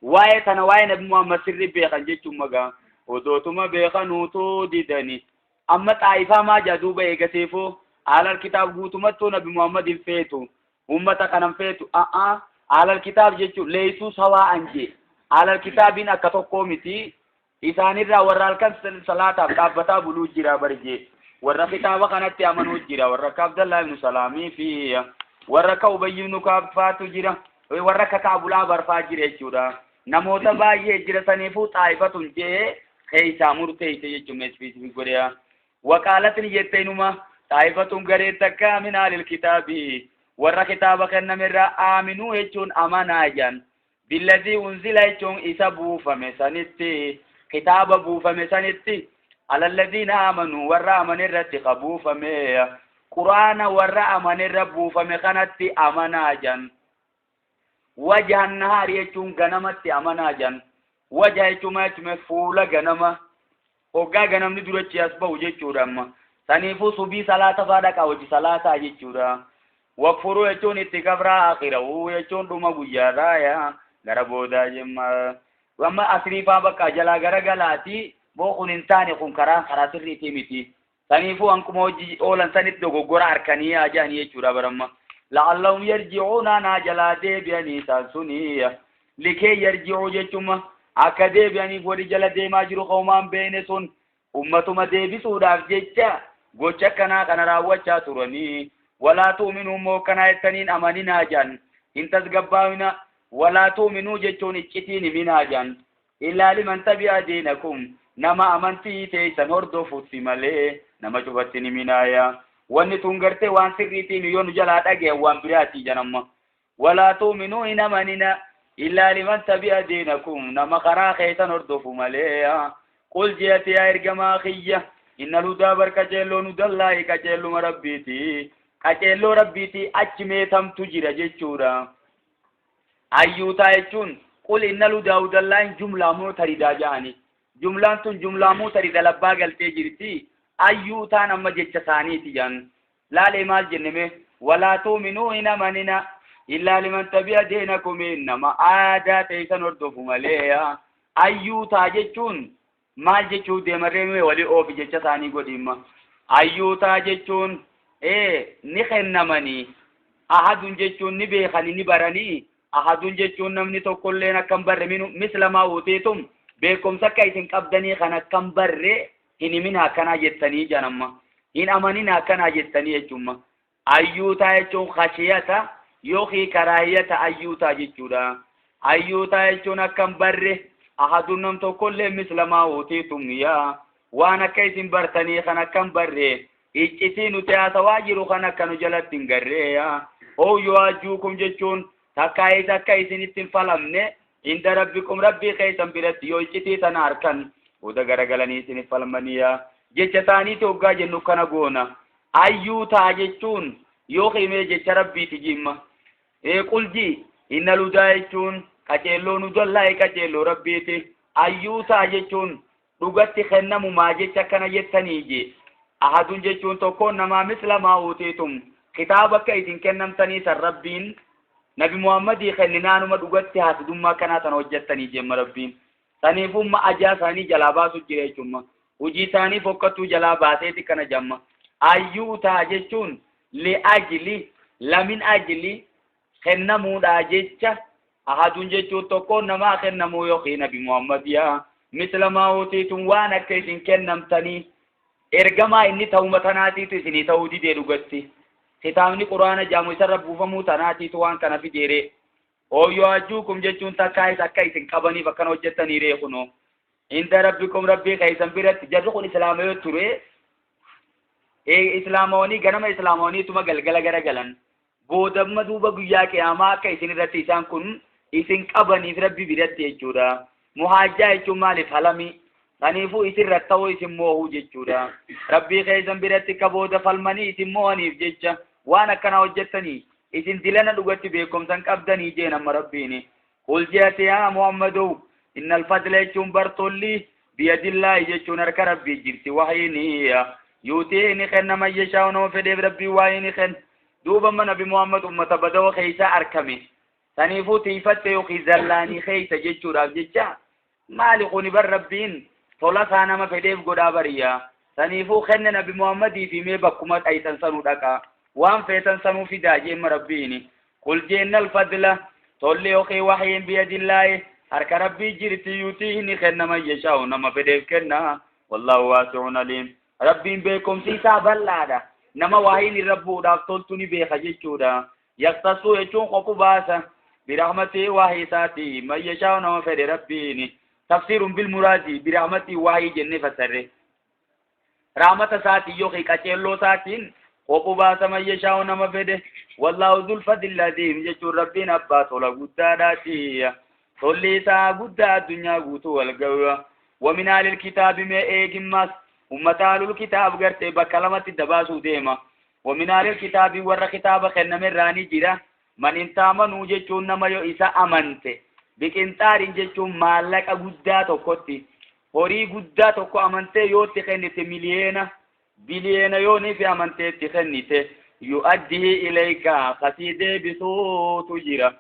Waa'ee tana waa'ee Nabi Muhammad sirri beekan jechuun magaa. Odootuma beekanuutu didani. Amma xaayifaa maa jaa duuba eegaseefoo alal kitaab guutumattuu Nabi Muhammad hin feetu. Ummata kanan feetu. A'aa alal kitaab jechuun leeysuu sawaa anje. Alal kitaabiin akka tokkoo miti. Isaanirraa warra halkan salaataaf dhaabbataa buluu jira barjee. Warra kitaaba kanatti amanuu jira. Warra akka Abdallaa ibnu Salaamii fi warra akka Ubayy ibnu Kaab faatu jira. Warra akka Kaabulaa barfaa jira jechuudha. Namoota baay'ee jira saniifuu xaayifatun jee keessaa murteesse jechuun meesfiisii godhee. Waqaalatin jette inuma xaayifatun garee takka min aalil kitaabii warra kitaaba kennamerraa aaminuu jechuun amanaa jedhan. Billadii unzila jechuun isa buufame sanitti kitaaba buufame sanitti alalladiina amanuu warra amanirratti ka buufame quraana warra amanirra buufame kanatti amanaa jedhan. Wajahan nahaari jechuun ganamatti amanaa jedhan. Waja jechuun maal jechuun fuula ganama hoggaa ganamni durachi as bahu jechuudha amma. Saniifuu subii salaata faa dhaqa hojii salaataa jechuudha. Wakfuruu jechuun itti kafraa akhirahuu jechuun dhuma guyyaadhaa yaa gara boodaa jemma. Amma asrii faa bakka jalaa gara galaati boo kun hin taane kun karaa karaa sirriitii miti. Saniifuu hanquma hojii oolan sanitti dogoggora harkanii haa jedhanii jechuudha baramma. La'allahum yarji'uuna naa jalaa deebi'anii isaan suni. Likee yarji'uu jechuun akka deebi'aniif wali jala deemaa jiru qoomaan beene sun ummatuma deebisuudhaaf jecha gocha akkanaa kana raawwachaa turanii. Walaa tu'minuu immoo akkanaa jettaniin amaninaa jedhan. Hin tasgabbaa'ina. Walaa tu'minuu jechuun iccitiin himinaa jedhan. Illaa liman tabi'a diinakum nama amantii teessan hordofutti malee nama cufatti ni minaaya. Wanni tun gartee waan sirriitiin yoo nu jalaa dhagayan waan biraatii jedhamma. Walaa tu'minuu hin amanina illaa liman tabi'a diinakum nama karaa keessan hordofu malee. Qul je'ati yaa ergamaa kiyya innal hudaa bar qaceelloo nu dallaahi qaceelluma rabbiiti. Qaceelloo rabbiiti achi meetamtu jira jechuudha. Ayyuutaa jechuun qul innal hudaa hudallaahin jumlaa mu'taridaa jedhani. Jumlaan tun jumlaa mu'tarida labbaa galtee jirti. Ayyuutaan amma jecha isaaniiti jedhan. Laalee maal jenne mee walaa tu'minuu hin amanina illaa liman tabi'a diinakum nama aadaa teessan hordofu malee. Ayyuutaa jechuun maal jechuu deemarree mee walii oofi jecha isaanii godhimma. Ayyuutaa jechuun ni kennamanii ahadun jechuun ni beekanii ni baranii ahadun jechuun namni tokkolleen akka hin barre misla maa uutiitum beekumsa akka isin qabdanii kan akka hin barre hin himin akkanaa jettanii jedhan hin amanin akkanaa jettanii jechuudha. Ayyuutaa jechuun khashiyata yookiin karaahiyata ayyuutaa jechuudha. Ayyuutaa jechuun akka hin barre ahadun nam tokkollee misla maa uutiitum yaa waan akka isin bartanii kan akka hin barre iccitii nuti haasawaa jiru kan akka nu jalatti hin garree yaa ooyyoo ajjuukum jechuun takkaa isa akka isinitti hin falamne inda rabbikum rabbii keessan biratti yoo iccitii tana harkan booda garagalanii isinif falmanii yaa jecha isaaniiti hoggaa jennu kana goona. Ayyuutaa jechuun yoo himee jecha rabbiiti jimma. Qulji inna ludaa jechuun qaceelloo nu dallaa'e qaceelloo rabbiiti. Ayyuutaa jechuun dhugatti kennamumaa jecha akkana jettanii je. Ahadun jechuun tokkoon namaa misla maa uutiitum kitaaba akka isin kennamtanii san rabbiin Nabi Muhammadii kenninaanuma dhugatti haasidummaa kanaa tana hojjettanii jemma rabbiin. Saniifumma ajaa isaanii jalaa baasu jira jechuudha. Hojii isaanii fokkattuu jalaa baaseeti kana jamma. Ayyuutaa jechuun li'ajli lamin ajli kennamuudhaa jecha ahadun jechuun tokkoon namaa kennamuu yookiin Nabi Muhammad yaa misla maa uutiitum waan akka isin kennamtanii ergamaa inni ta'uma tanaatiitu isinii ta'uu didee dhugatti. Kitaabni quraana jaamu isarra buufamuu tanaatiitu waan kana fideere. Ooyyoo ajjuukum jechuun takkaa isa akka isin qabaniif akkana hojjettanii ree kunoo. Inda rabbikum rabbii keessan biratti jarri kun islaama yoo ture islaamawanii ganama islaamawaniituma galgala gara galan. Boodamma duuba guyyaa qiyaamaa akka isin irratti isaan kun isin qabaniif rabbi biratti jechuudha. Muhaajjaa jechuun maali? Falamii. Saniifuu isin ratta'uu isin moohuu jechuudha. Rabbii keessan biratti akka booda falmanii isin moo'aniif jecha waan akkanaa hojjettanii isin dilana dhugatti beekumsan qabdanii jeen amma Rabbiini. Qul je'ate yaa Muhammadoo innal fadla jechuun bartolli biyadillaahi jechuun harka Rabbii jirti wahyini yuutii ni kenna man yashaa'u nama fedheef Rabbii wahyii ni kenna. Duuba amma Nabi Muhammad ummata badawa keessaa arkame. Saniifuu tiifatte yookiin zallaanii keessa jechuudhaaf jecha maali kuni bar Rabbiin tola isaa nama fedheef godhaa bariya. Saniifuu kenna Nabi Muhammadii fi mee bakkuma dhayxan sanuu dhaqa. Waan feetan sanuu fidaa jeemma Rabbiini. Qul jeennal fadla tolli yookiin wahyiin biyadillaahi harka Rabbii jirti yuutiihi ni kenna man yashaa'u nama fedheef kenna. Wallaahu waasi'un aliim. Rabbiin beekumsi isaa bal'aadha. Nama wahyiin irra bu'uudhaaf toltu ni beeka jechuudha. Yaktasuu jechuun qopu baasa. Birahmatii wahyi isaatii man yashaa'u nama fedhe Rabbiini. Tafsiirun bil muraadii birahmatii wahyii jennee fassarre. Rahmata isaatiin yookiin qaceelloo isaatiin qopu baasa man yashaa'u nama fedhe. Wallaahu zul fadlil aziim jechuun Rabbiin abbaa tola guddaadhaati. Tolli isaa guddaa addunyaa guutuu wal ga'u. Wamin aalil kitaabi mee eegimmaas ummata aalul kitaab gartee bakka lamatti dabaasuu deema. Wamin aalil kitaabi warra kitaaba kenname irraa ni jira. Man in taamanuu jechuun nama yoo isa amante biqinxaarin jechuun maallaqa guddaa tokkotti horii guddaa tokko amantee yoo itti kennite miliyeena biliyeena yoo ni fi amantee itti kennite yu'addihi ilayka kasii deebisuutu jira.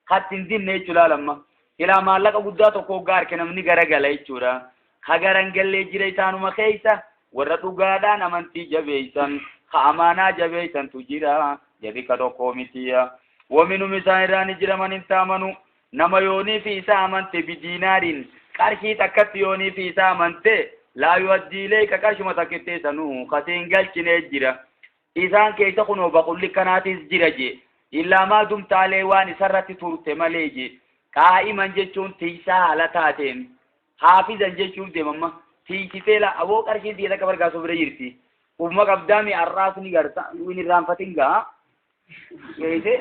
Katti hin dinne jechuudha lamma. Silaa maallaqa guddaa tokko hoggaa arke namni garagala jechuudha. Ka garangallee jira isaanuma keessa warra dhugaadhaan amantii jabeessan ka amaanaa jabeessantu jira. Jarri ka tokkoo mitiya. Waminum isaan irraa ni jira man hin taamanu. Nama yoonii fi isa amante bidiinaariin qarshii takkatti yoonii fi isa amante laa yu'addii ilayka qarshuma takkittee sanuu kasiin galchinee jira. Isaan keessa kunoo baqulli kanaatis jira jee. Illaa maa dumtaalee waan isarratti turte malee jee. Qaa'iman jechuun tiisaa haala taateen. Haafizan jechuuf deemamma. Tiisitee la aboo qarshiin tiyya takka bargaasoo bira jirti. Ufuma qabdaami har'aas ni garta hin irraanfatin gaa. Beeyte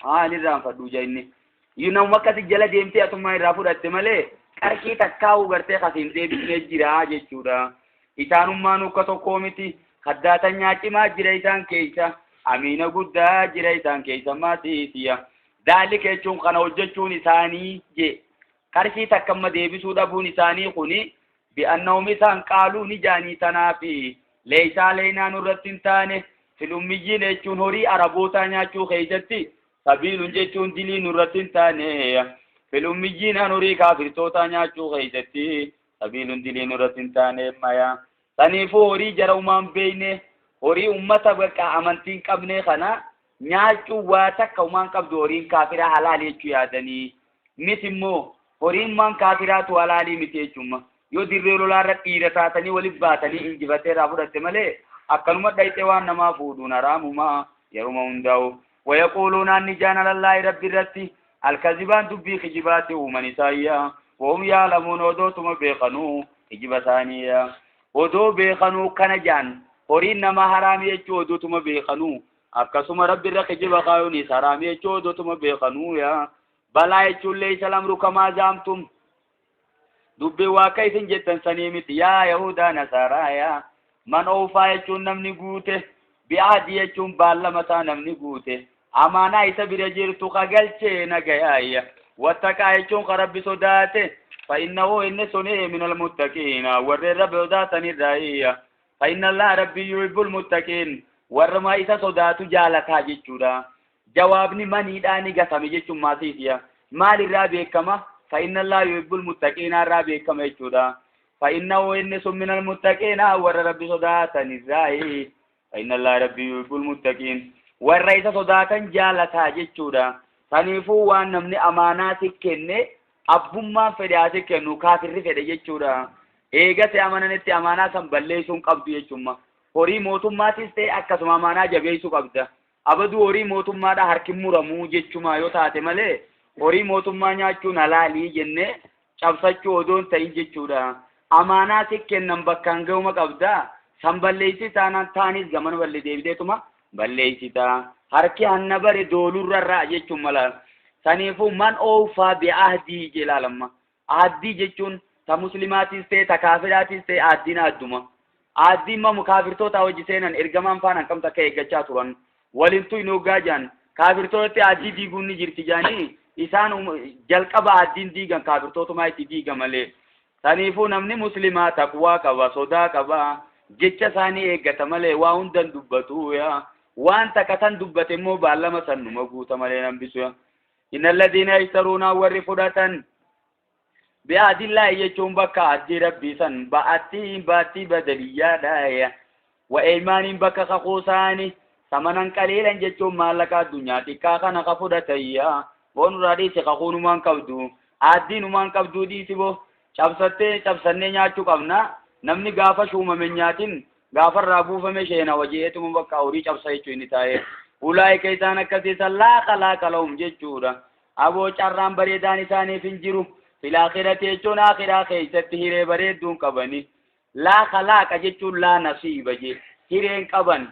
haa hin irraanfadhu jaa inni. Namuma akkasi jala deemtee atummaa irraa fudhatte malee qarshii takkaa'uu gartee kasiin deebisnee jira jechuudha. Isaanummaan ukka tokkoo miti. Kaddaatanyaa cimaa jira isaan keessa. Amiina guddaa jira isaan keessa maasiisiya. Daalika jechuun kana hojjechuun isaanii jee. Qarshii takka amma deebisuu dhabuun isaanii kuni bi'annahum isaan qaaluu ni jaanii tanaafi leeysaa leeynaa nurratti hin taane fil ummiyyiin jechuun horii arabootaa nyaachuu keessatti sabiilun jechuun dilii nurratti hin taane fil ummiyyiin an horii kaafirtootaa nyaachuu keessatti sabiilun dilii nurratti hin taane maya saniifuu horii jara umaan beeyne horii ummata bakka amantii hin qabne kana nyaachuu waa takka umaan qabdu horiin kaafiraa halaali jechuu yaadanii miti immoo horiin maan kaafiraatu halaalii miti jechuuma yoo dirree lolaarra dhiira taatanii walitti baatanii injifatee irraa fudhatte malee akkanuma dhayxee waan namaa fuudhuun haraamuma yeruma hundaa'u. Wayaquuluuna anni jaan alallaahi rabbi irratti alkazibaan dubbii kijibaati uuman isaayya wahum yaalamuun odootuma beekanuu kijiba isaaniiyya odoo beekanuu kana jaan horiin namaa haraami jechuu odootuma beekanuu akkasuma rabbi irra kijiba kaayuunis haraami jechuu odootuma beekanuu yaa balaa jechuun leeysa lamru kamaa zaamtum dubbiin waa akka isin jettan sanii miti yaa yahudaa nasaaraa yaa man oofaa jechuun namni guute bi'aadii jechuun baallama isaa namni guute amaanaa isa bira jirtu ka galchee nagayaayya wattaqaa jechuun ka rabbi sodaate fa'innahu inni suni min almuttaqiina warreen rabbi sodaatan irraayya fa'inna allaha rabbi yuhibbul muttaqiin warruma isa sodaatu jaalataa jechuudha. Jawaabni maniidhaa ni gatame jechuun maasiisiya. Maal irraa beekama? Fa'inna allaha yuhibbul muttaqiina irraa beekama jechuudha. Fa'innahu inni sun minal muttaqiina warra rabbi sodaatan irraayi. Fa'inna allaha rabbi yuhibbul muttaqiin warra isa sodaatan jaalataa jechuudha. Saniifuu waan namni amaanaa si kenne abbummaan fedhe haa si kennu kaafirri fedhe jechuudha. Eega si amananitti amaanaa san balleessuu hin qabdu jechuudha. Horii mootummaatis ta'e akkasuma amaanaa jabeessuu qabda. Abaduu horii mootummaadha harki muramuu jechumaa yoo taate malee horii mootummaa nyaachuun halaalii jennee cabsachuu odoo hin ta'in jechuudha. Amaanaa si kennan bakkaan ga'uma qabda. San balleessi taanaan taanis gamana balle deebiteetuma balleessita. Harki hanna bare doolurra irraa jechuun mala. Saniifuu man oofaa bi'ahdii jee laalamma. Aaddii jechuun ta muslimaatis ta'e ta kaafiraatis ta'e aaddiin aadduma. Aaddiin mamu kaafirtoota wajji seenan ergamaan faana kam takka eeggachaa turan. Waliin tuynu hoggaa jedhan kaafirtootatti aaddii diiguun ni jirti jedhanii isaan jalqaba aaddiin diigan kaafirtootumaa itti diiga malee. Saniifuu namni muslimaa taqwaa qaba, sodaa qaba, jecha isaanii eeggata malee waa hundan dubbatu yaa. Waan takka tan dubbate immoo baallama san numa guuta malee nambisu yaa. Inna alladhiina yashtaruuna warri fudhatan bi'aadillaahi jechuun bakka addii rabbii san ba'attii baattii badaliyyaadha yaa. Wa eeymaaniin bakka kakuu isaanii samanan qaliilan jechuun maallaqa addunyaa xiqqaa kana ka fudhatan yaa. Boonurraa dhiisi kakuunumaan qabdu. Aaddiinumaan qabduu dhiisi boo. Cabsattee cabsannee nyaachuu qabna. Namni gaafa shuumame nyaatin gaafa irraa buufame sheena wajeetuma bakka horii cabsa jechuu inni taa'ee. Ulaa'ika isaan akkasiisan laa khalaaqa lahum jechuudha. Aboo carraan bareedaan isaaniif hin jiru. Fil aakhirati jechuun aakhiraa keessatti hiree bareedduun qabani. Laa khalaaqa jechuun laa nasiiba jee. Hireen qaban,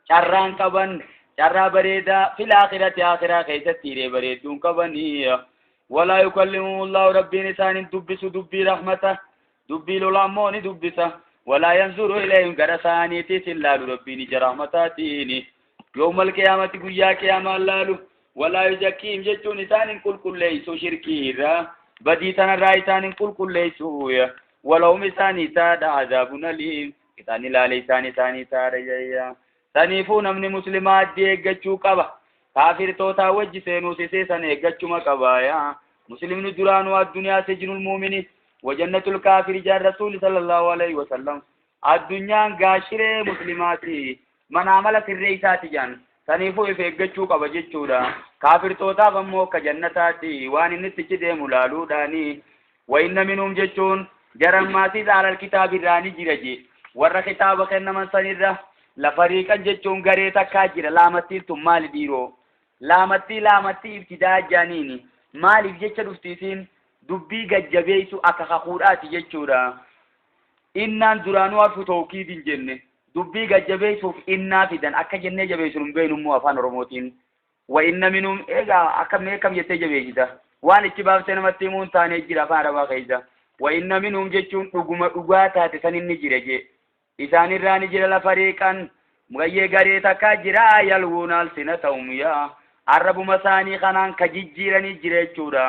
carraan qaban, carraa bareedaa fil aakhirati aakhiraa keessatti hiree bareedduun qabani. Walaa yukallimuhumullahu rabbiin isaan hin dubbisu dubbii rahmata dubbii lolaa immoo ni dubbisa. Walaa yanzuru ilayhim gara isaaniitiis hin laalu rabbiin ija rahmataatiin. Yawmal qiyaamati guyyaa qiyaamaan laalu. Walaa yuzakkiihim jechuun isaan hin qulqulleessu shirkii irraa badii tanarraa isaan hin qulqulleessu. Walahum isaanii taadha azaabun aliim isaan ilaale isaan isaanii taadha jayya. Saniifuu namni muslimaa addii eeggachuu qaba. Kaafirtootaa wajji seenuus isee san eeggachuma qaba yaa. Muslimni duraanuu addunyaa sijnul muumini wajannatul kaafiri jaan rasuuli sallallahu alaihi wasallam. Addunyaan gaashiree muslimaati. Mana amala sirree isaati jaan. Saniifuu if eeggachuu qaba jechuudha. Kaafirtootaaf ammoo akka jannataati waan inni itti deemu laaluudhaani. Wa inna minhum jechuun jarammaatiis alal kitaabirraa ni jira jee. Warra kitaaba kennaman sanirra lafariiqan jechuun garee takkaa jira. Laamattiin tun maali dhiiroo? Laamattii laamattii ibtidaa jaaniini. Maaliif jecha dhufti isiin dubbii gajjabeessu akka kakuudhaati jechuudha. Innaan duraanuu harfu tawkiid hin jenne. Dubbii gajjabeessuuf innaa fidan akka jennee jabeessu hin beeknu immoo afaan Oromootiin. Wa inna minhum egaa akka mee akkam jettee jabeessita. Waan itti baaftee namatti himuu hin taane jira afaan Arabaa keessa. Wa inna minhum jechuun dhuguma dhugaa taate san inni jira jee. Isaanirraa ni jira lafariiqan gayyee garee takkaa jira yalwuuna alsinatahum yaa. Arrabuma isaanii kanaan ka jijjiiranii jira jechuudha.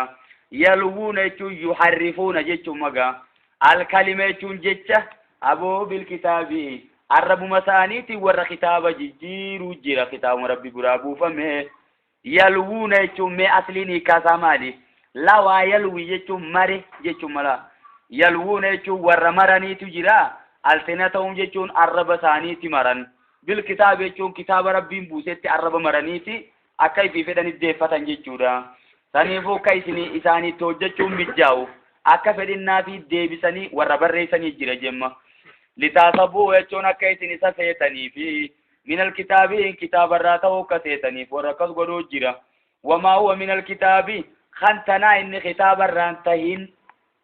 Yalwuuna jechuun yuharrifuuna jechuun magaa. Alkalima jechuun jecha aboo bilkitaabii arrabuma isaaniitiin warra kitaaba jijjiiruu jira kitaabuma rabbi biraa buufame. Yalwuuna jechuun mee asliin hiikaa isaa maali? Lawaa yalwii jechuun mare jechuun mala. Yalwuuna jechuun warra maraniitu jira. Alsinatahum jechuun arraba isaaniiti maran. Bilkitaaba jechuun kitaaba rabbiin buusetti arraba maraniiti akka ifii fedhanitti deeffatan jechuudha. Saniifuu akka isin isaaniitti hojjechuun mijjaa'u akka fedhinnaa fi deebisanii warra barreessanii jira jemma. Litaasabuu jechuun akka isin isa seetanii fi minal kitaabii kitaabarraa ta'uu akka seetaniif warra akkas godhuu jira. Wamaa huwa minal kitaabii kan tanaa inni kitaabarraan tahin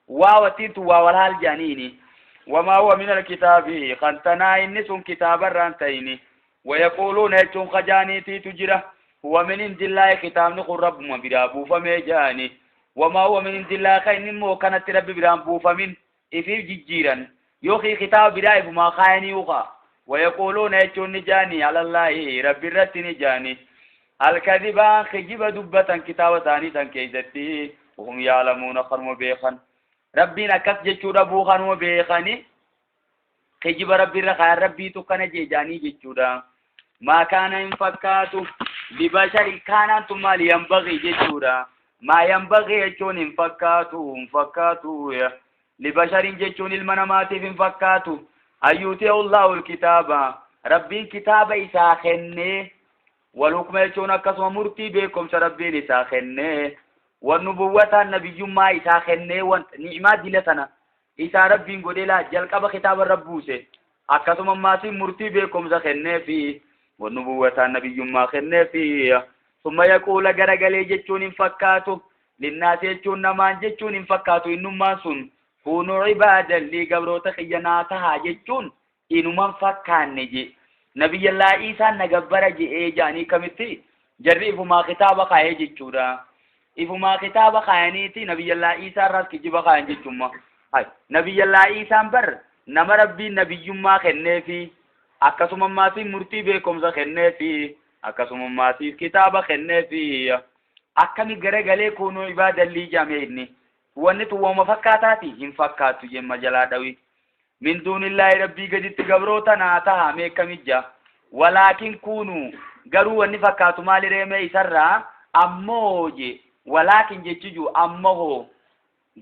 waa wattiintu waa walhaal jedhaniini. Wamaa huwa minal kitaabii kan tanaa inni sun kitaabarraan tahini. Wayaquuluuna jechuun kajaaniitiitu jira. Huwa min indillaahi kitaabni kun rabbuma biraa buufamee jedhani. Wamaa huwa min indillaahi kan inni immoo kanatti rabbi biraan buufamin ifiif jijjiiran yookiin kitaaba biraa ifumaa kaayanii ukaa. Wayaquuluuna jechuun ni jaani alallaahi rabbi irratti ni jaani. Alkadibaan kijiba dubbatan kitaaba isaanii san keessatti hum yaalamuuna kanuma beekan. Rabbiin akkas jechuu dhabuu kanuma beekani kijiba rabbi irra kaayan rabbiitu kana jee jaanii jechuudha. Maa kaana hin fakkaatu libashari kaanaan tun maali yanbagii jechuudha. Maa yanbagii jechuun hin fakkaatu hin fakkaatu. Libasharin jechuun ilma namaatiif hin fakkaatu. Ayyuutiyahu Allahu kitaaba. Rabbiin kitaaba isaa kennee wal hukma jechuun akkasuma murtii beekumsa rabbiin isaa kennee wan nubuwwataan nabiyyummaa isaa kennee wanta ni'imaa dila tana isaa rabbiin godhee laa jalqaba kitaaba irra buuse akkasuma ammaasiin murtii beekumsa kennee fi wan nubuwwataan nabiyyummaa kennee fi summa yaquula garagalee jechuun hin fakkaatu linnaasi jechuun namaan jechuun hin fakkaatu innummaan sun kuunuu ibaadan lii gabroota kiyya naa tahaa jechuun inuman fakkaanne je nabiyyallaa Iisaan na gabbara je'ee ja'anii kamitti jarri ifumaa kitaaba kaayee jechuudha. Ifumaa kitaaba kaayaniiti Nabiyyallaa Iisaa irraas kijiba kaayan jechumma. Hay Nabiyyallaa Iisaan bar nama Rabbiin nabiyyummaa kenneefi, akkasumammaasiif murtii beekomsa kenneefi, akkasumammaasiif kitaaba kenneefi. Akkami garagalee kuunuu ibaadallii jaame inni. Wanni tun wahuma fakkaataati? Hin fakkaattu jemma jalaa dhawi. Min duunillaahi Rabbii gaditti gabroota naa taha mee akkamijja. Walaakin kuunuu garuu wanni fakkaatu maali ree mee isarraa ammoo je walaakin jechi ju ammoo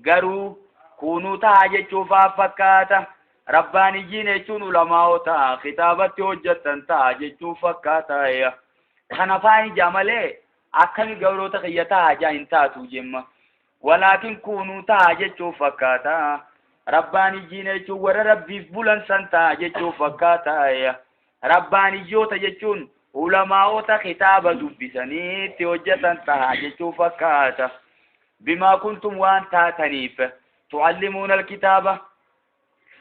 garuu kuunuu taha jechuufaa fakkaata. Rabbaaniyyiin jechuun ulamaa'ota kitaabatti hojjettan taha jechuuf fakkaata. Kana faan ija malee akkami gabroota kiyya taha jaa hin taatu jemma. Walaakin kuunuu taha jechuuf fakkaata. Rabbaaniyyiina jechuun warra Rabbiif bulan san taha jechuuf fakkaata. Rabbaaniyyoota jechuun ulamaa'ota kitaaba dubbisanii itti hojjetan taha jechuuf fakkaata. Bimaa kuntum waan taataniif tu'allimuuna alkitaaba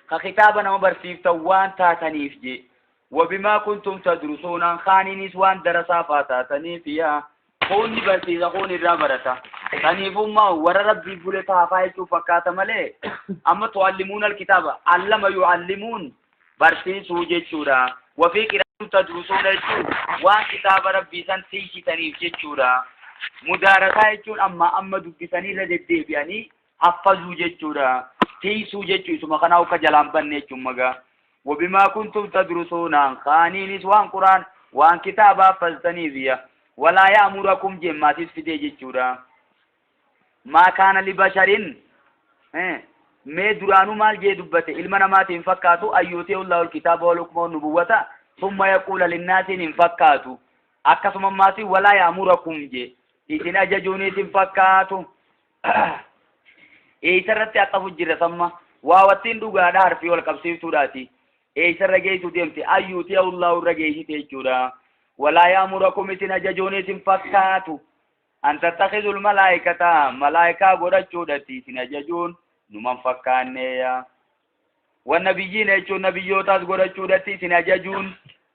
ka kitaaba nama barsiiftan waan taataniif je. Wabimaa kuntum tadrusuunaan kaaniinis waan darasaa faa taataniif yaa. Kuun ni barsiisa kuun irraa barata. Saniifummaa warra Rabbiif bule taafaa jechuun fakkaata malee amma tu'allimuun alkitaaba allama yu'allimuun barsiisuu jechuudha. Wafii qiraa'atu tadrusuuna jechuun waan kitaaba Rabbii san tiisitaniif jechuudha. Mudaarasaa jechuun amma amma dubbisanii irra deddeebi'anii haffazuu jechuudha. Tiisuu jechuu isuma kanaa akka jalaan banne jechuun magaa. Wabimaa kuntum tadrusuunaan kaaniinis waan quraan waan kitaaba haffaztaniif ya. Walaa ya'murakum jemmaatis fidee jechuudha. Maa kaana libasharin mee duraanuu maal jee dubbate ilma namaatiin hin fakkaatu ayyuutee Allahu alkitaaba wal hukma wan nubuwwata thumma yaquula linnaasiin hin fakkaatu. Akkasuma maatii walaa ya'murakum jee isin ajajuunis hin fakkaatu. Eessarratti axafu jira samma waawattiin dhugaadha harfii wal qabsiiftuudhaati. Eessarra geessu deemte ayyuuti Allahu irra geessite jechuudha. Walaa yaamurakum isin ajajuun isin fakkaatu. An tattakhidul malaayikata malaayikaa godhachuudhatti isin ajajuun numan fakkaanneeya. Wan nabiyyiina jechuun nabiyyootaas godhachuudhatti isin ajajuun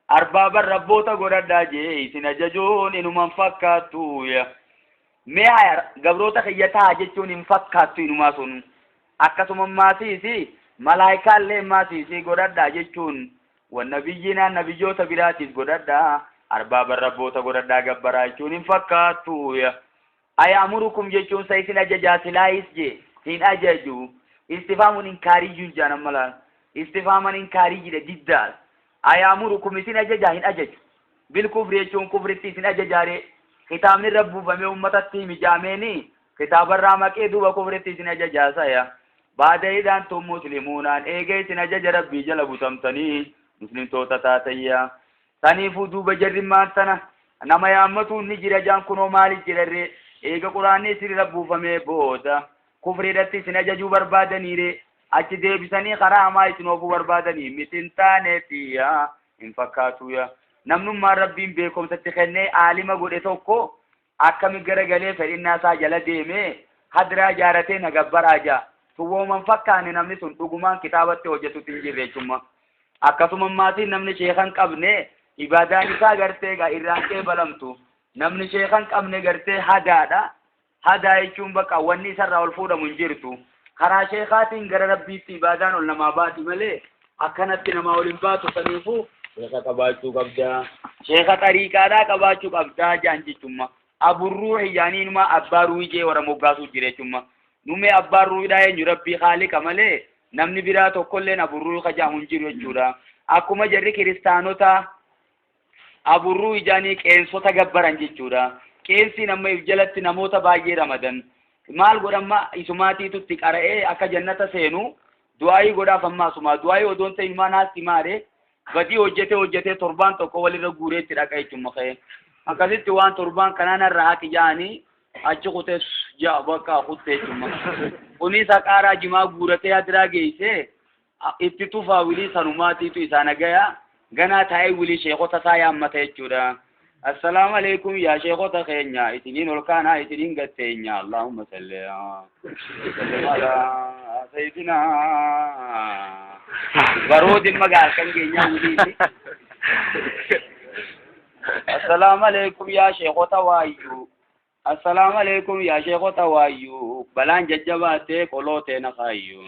arbaaban rabboota godhadhaa jee isin ajajuun inuman fakkaattuuya. Mee haya gabroota kiyya taha jechuun hin fakkaattu inumaa sun. Akkasuma maasiisi malaayikaallee maasiisi godhadhaa jechuun wan nabiyyiinaan nabiyyoota biraatiis godhadhaa arbaaban rabboota godhadhaa gabbaraa jechuun hin fakkaattuuya. Aya'murukum jechuun sa isin ajajaa silaayis jee hin ajaju. Istifaamun inkaariyyuun jaan amma laal. Istifaaman inkaariyyidha diddaa. Aya'murukum isin ajajaa hin ajaju. Bil kufri jechuun kufritti isin ajajaaree. Kitaabni irra buufamee ummatatti himi jaameeni kitaabarraa maqee duuba kufritti isin ajajaa saya. Baada idaan tun muslimuunaan eega isin ajaja rabbii jala butamtanii muslimtoota taatayya. Saniifuu duuba jarri maan tana nama yaammatuun ni jira jaan kunoo maali jirarree eega quraanni isin irra buufamee booda kufriidhatti isin ajajuu barbaadaniire achi deebisanii karaa hamaa isin oofuu barbaadanii miti hin taaneefi yaa hin fakkaatu yaa namnummaan rabbiin beekumsatti kennee aalima godhe tokko akkami garagalee fedhinnaa isaa jala deemee hadraa jaaratee na gabbaraa jaa tun wooma hin fakkaanne namni sun dhugumaan kitaabatti hojjetutti hin jirre jechumma akkasuma maatiin namni sheeka hin qabne ibaadaan isaa gartee egaa irraan qeebalamtu namni sheeka hin qabne gartee hadaadha hadaa jechuun bakka wanni isarraa ol fuudhamu hin jirtu karaa sheekaatiin gara rabbiitti ibaadaan ol namaa baati malee akkanatti namaa ol hin baatu saniifuu sheeka qabaachuu qabda sheeka xariiqaadhaa qabaachuu qabdaa jaan jechumma aburruuhi jaanii inumaa abbaa ruuhii jee warra moggaasuu jira jechumma numee abbaan ruuhidhaa eenyu rabbii haaliqa malee namni biraa tokkolleen aburruuhi kajaamu hin jiru jechuudha akkuma jarri kiristaanotaa aburruu ijaanii qeensota gabbaran jechuudha qeensiin amma if jalatti namoota baay'ee ramadan maal godhamma isumaatiitu itti qara'ee akka jannata seenu Du'aa'ii godhaaf amma asumaa du'aa'ii odoon ta'in maa naatti maare badii hojjetee hojjetee torbaan tokko walirra guuree itti dhaqa jechuun ka'ee akkasitti waan torbaan kanaa narra haqi ja'anii achi kutee ja'a bakka kutte jechuun kunis haqaaraa jimaa guuratee hadiraa geessee itti tufaa wilii sanumaatiitu isaa nagaya ganaa taa'ee wilii sheekota isaa yaammata jechuudha. Assalaamu alaikum yaa sheekota keenya isiniin ol kaanaa isiniin gatteenya Allahumma salli sallim ala sayyidina baroodin magaa halkan keenyaa wiliiti. Assalaamu alaikum yaa sheekota waayyuu. Assalaamu alaikum yaa sheekota waayyuu, balaan jajjabaatee qoloo teena kaayyuu.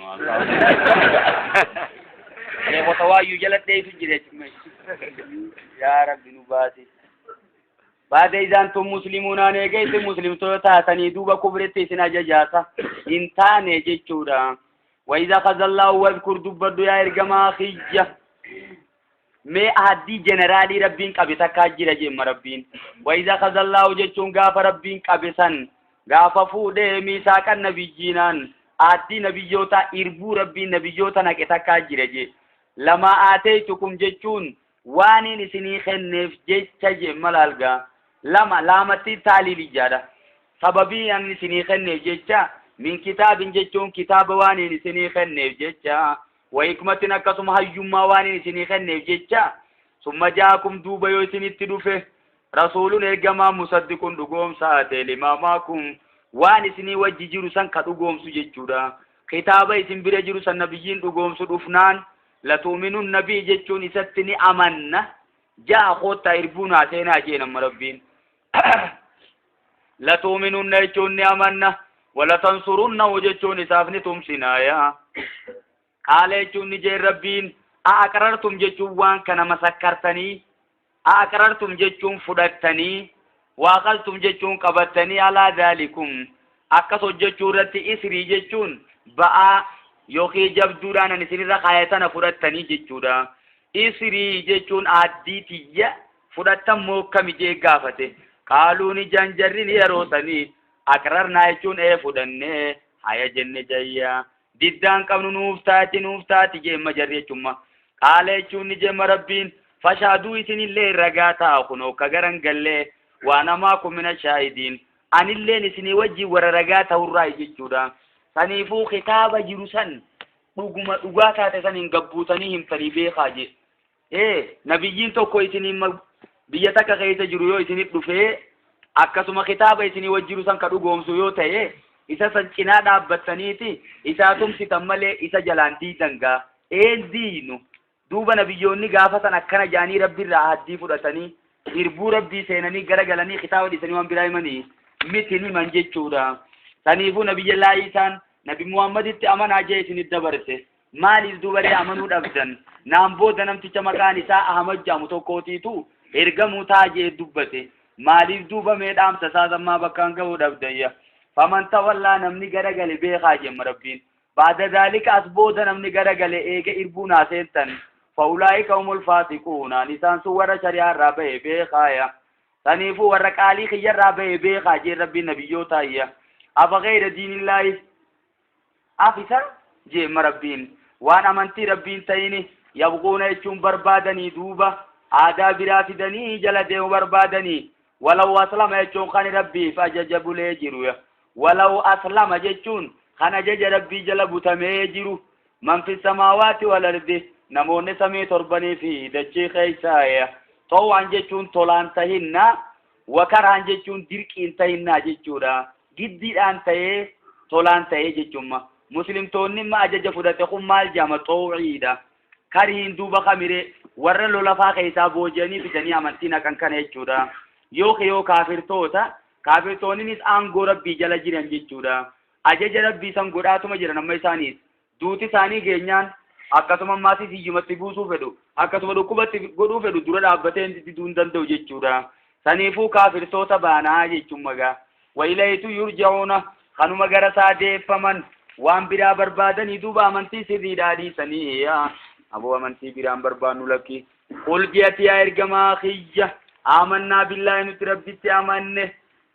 Sheekota waayyuu jala dheessu jira jechuudha. Yaa Rabbi nu baasi. Baada isaan tun muslimuunaan eega isin muslimtoota taatanii duuba kufritti isin ajajaasa hin taane jechuudha. Wayiza kazallaahu wadkur dubbadhu yaa ergamaa kiyya. Mee ahaddii jeneraalii Rabbiin qabe takkaa jira jeemma Rabbiin. Wayiza kazallaahu jechuun gaafa Rabbiin qabe san gaafa fuudhee miisaaqan nabiyyiinaan ahaddii nabiyyootaa irbuu Rabbiin nabiyyoota naqe takkaa jira jee. Lamaa aateeytukum jechuun waaniin isinii kenneef jecha jeemma laalgaa. Lama laamattii taaliiliyyaadha. Sababii ani isinii kenneef jecha min kitaabin jechuun kitaaba waaniin isinii kenneef jecha wa hikmatin akkasuma hayyummaa waaniin isinii kenneef jecha summa jaakum duuba yoo isinitti dhufe rasuulun ergamaa musaddiqun dhugoomsaa ta'e limaa maakum waan isinii wajji jiru san ka dhugoomsu jechuudha. Kitaaba isin bira jiru san nabiyyiin dhugoomsu dhufnaan latuuminun nabii jechuun isatti ni amanna ja'a koottaa irbuu naa seenaa jeen amma Rabbiin. Latuuminunna jechuun ni amanna walatansurunnahu jechuun isaaf ni tumsinaaya. Qaala jechuun ni jeen Rabbiin a aqrartum jechuun waan kana masakkartanii a aqrartum jechuun fudhattanii waaqaltum jechuun qabattanii alaa daalikum akkas hojjechuu irratti isrii jechuun ba'aa yookiin jabduudhaan ani isinirra kaaya tana fudhattanii jechuudha. Isrii jechuun aaddii tiyya fudhattan moo akkami jee gaafate. Qaaluu ni jan jarri ni yeroo sanii aqrarnaa jechuun ee fudhannee haya jenne jayya. Diddaan qabnu nuuf taati nuuf taati jeemma jarri jechumma. Qaala jechuun ni jeemma Rabbiin fashaaduu isinillee ragaa ta'a kunoo ka garan gallee waan hamaa kun mina shaahidiin anilleen isinii wajjin warra ragaa ta'urraa jechuudha. Saniifuu kitaaba jiru san dhuguma dhugaa taate san hin gabbuutanii himtanii beekaa jee. Ee nabiyyiin tokko isiniin biyya takka keessa jiru yoo isinit dhufee akkasuma kitaaba isinii wajji jiru san ka dhugoomsu yoo ta'e isa san cinaa dhaabbattaniiti isaa tumsitan malee isa jalaan diidan gaa. Een diinu duuba nabiyyoonni gaafa san akkana jaanii Rabbi irraa ahaddii fudhatanii irbuu Rabbii seenanii gara galanii kitaaba dhiisanii waan biraa himanii miti himan jechuudha. Saniifuu nabiyyallaa Iisaan nabi Muhammaditti amanaa jee isinit dabarse. Maaliif duuba ree amanuu dhabdan? Naan booda namticha maqaan isaa Ahmad jedhamu tokkootiitu ergamuu ta'a jee dubbate. Maaliif duuba mee dhaamsa isaa sammaa bakkaan gahuu dhabdayya? Faman tawallaa namni garagale beekaa jemma Rabbiin. Baada daalika as booda namni garagale eega irbuu naa seentan. Fa'ulaa'ika humul faasiquunaan isaan sun warra shari'aa irraa bahe beekaaya. Saniifuu warra qaalii kiyyarraa bahe beekaa jeen Rabbiin nabiyyootaayya. Afa gayra diinillaahi Afisa jeemma Rabbiin waan amantii Rabbiin ta'ini yabquuna jechuun barbaadanii duuba aadaa biraa fidanii jala deemu barbaadanii walaw aslama jechuun kan Rabbiif ajaja bulee jiru walaw aslama jechuun kan ajaja Rabbii jala butamee jiru man fi samaawaati wal ardi namoonni samii torbanii fi dachii keessaa xowwaan jechuun tolaan tahinna wakarhaan jechuun dirqiin tahinnaa jechuudha Giddiidhaan ta'ee tolaan ta'ee jechumma. Muslimtoonni imma ajaja fudhate kun maal jedhama xowciidha. Karihiin duuba kamiree warra lolafaa keessaa booji'anii fidanii amantii naqan kana jechuudha. Yookiin yoo kaafirtoota kaafirtoonninis aangoo Rabbii jala jiran jechuudha. Ajaja Rabbii san godhaatuma jiran amma isaaniis duuti isaanii geenyaan akkasuma ammaasis hiyyumatti buusuu fedhu akkasuma dhukkubatti godhuu fedhu dura dhaabbatee diduu hin danda'u jechuudha. Saniifuu kaafirtoota baanaa jechuun magaa. Wa ilaytu yurja'uuna kanuma gara isaa deeffaman waan biraa barbaadanii duuba amantii sirriidhaa dhiisanii yaa aboo amantii biraan barbaannu lakki. Qul je'ati yaa ergamaa kiyya aamannaa billaahi nuti Rabbitti amanne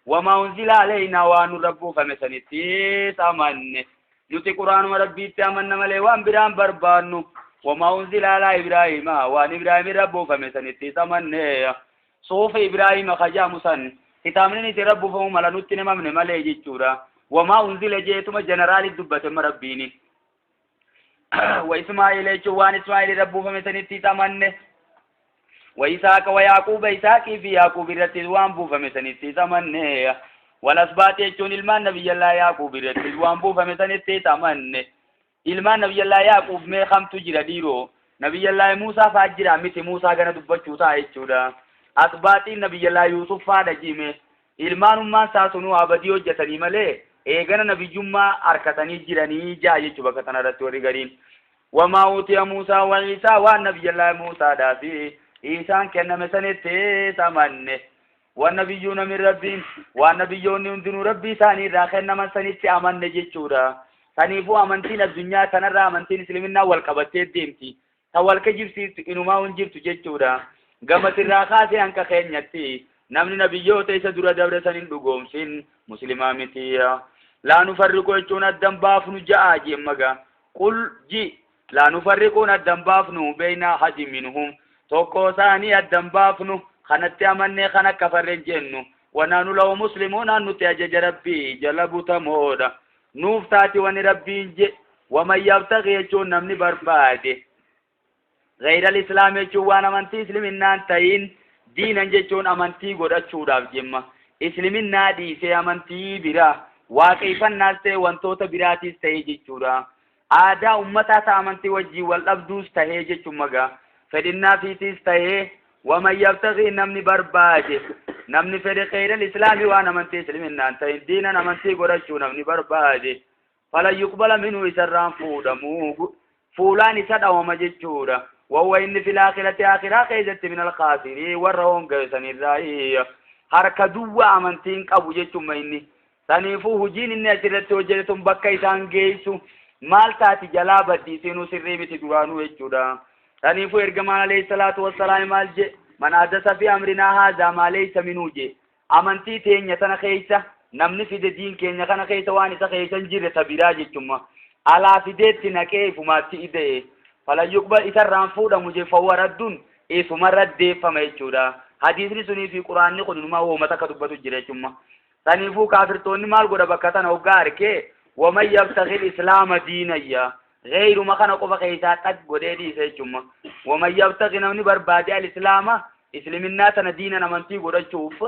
wamaa unzila aleynaa waan nurra buufame sanittis amanne. Nuti Qur'aanuma Rabbiitti amanna malee waan biraan barbaannu. Wamaa unzila alaa Ibraahiima waan Ibraahim irra buufame sanittis amanne. Suhufa Ibraahima ka jedhamu san kitaabni itti irra buufamu mala nutti hin himamne malee jechuudha. Wamaa unzila jeetuma jeneraali dubbate amma Rabbiini. Wa Ismaa'il jechuun waan Ismaa'il irra buufame sanittis amanne. Wa Isaaqa wa Yaaquuba Isaaqii fi Yaaquub irrattis waan buufame sanittis amanne. Wal asbaaxi jechuun ilmaan nabiyyallaa Yaaquub irrattis waan buufame sanittis amanne. Ilmaan nabiyyallaa Yaaquub mee kamtu jira dhiiroo? Nabiyyallaa Muusaa faa jira miti Muusaa gana dubbachuu ta'a jechuudha. Asbaaxiin nabiyyallaa Yuusuf faadha jime. Ilmaanummaan isaa sunuu abadii hojjetanii malee eegana nabiyyummaa harkatanii jiranii jaa jechuu bakka tanarratti warri gariin. Wamaa utiya Muusaa wa Iisaa, waan nabiyyallaahi Muusaadhaa fi Iisaan kenname sanitti amanne. Waan nabiyyuuna min rabbiin, waan nabiyyoonni hundinuu rabbii isaanii irraa kennaman sanitti amanne jechuudha. Saniifuu amantiin addunyaa tanarraa amantiin isliminnaa wal qabattee deemti. Ta wal kijibsiiftu inumaa hin jirtu jechuudha. Gamasirraa kaasee hanqa keenyatti namni nabiyyoota isa dura dabre san hin dhugoomsin muslimaa miti. Laa nufarriqu jechuun addan baafnu ja'a jeemmaga. Qul ji laa nufarriquun addan baafnu beeyna ahadin minhum, tokko isaanii addan baafnu, kanatti amannee kan akka farreen jennu. Wanaanu lahu muslimuun, nuti ajaja rabbii jala butamoodha. Nuuf taati wani rabbiin je. Waman yabtaqi jechuun namni barbaade. Gayra islaam jechuun waan amantii isliminnaan tayin, diinan jechuun amantii godhachuudhaaf jemma. Isliminnaa dhiisee amantii biraa waaqeffannaas ta'e wantoota biraatiis ta'e jechuudha. Aadaa ummataa ta'a amantii wajjin wal dhabduus tahee jechuun magaa. Fedhinnaa fiitiis tahee, waman yabtaqii namni barbaade, namni fedhe, khayral islaamii waan amantii isliminnaan ta'in diinan amantii godhachuu namni barbaade, falan yuqbala minhu, isarraan fuudhamu, fuulaan isa dhawama jechuudha. Wahuwa inni fil aakhirati, aakhiraa keessatti, min alkhaasirii, warra hongeessanirraa. Harka duwwaa amantiin qabu jechuudha inni. Saniifuu hojiin inni achirratti hojjete tun bakka isaan geessu maal taati? Jalaa baddiisinuu sirrii miti duraanuu jechuudha. Saniifuu ergamaan alayhi salaatu wassalaam maal je? Man ahdasa fi amrinaa haazaa maa laysa minuu je. Amantii teenya tana keessa namni fide, diin keenya kana keessa waan isa keessa hin jirre ta biraa jechumma. Alaa fideetti naqee ifumaatti ida'e. Falan yuqbal, isarraan fuudhamu je, fahuwa raddun, isumarra deeffama jechuudha. Hadiisni sunii fi quraanni kun inumaa wooma takka dubbatu jira jechumma. Saniifuu kaafirtoonni maal godha bakka tana hoggaa arkee? Waman yabtaqil islaama diinayya, ghayruma kana qofa keessaa xaq godhee dhiise jechumma. Waman yabtaqi namni barbaade, al islaama isliminnaa tana, diinan amantii godhachuuf,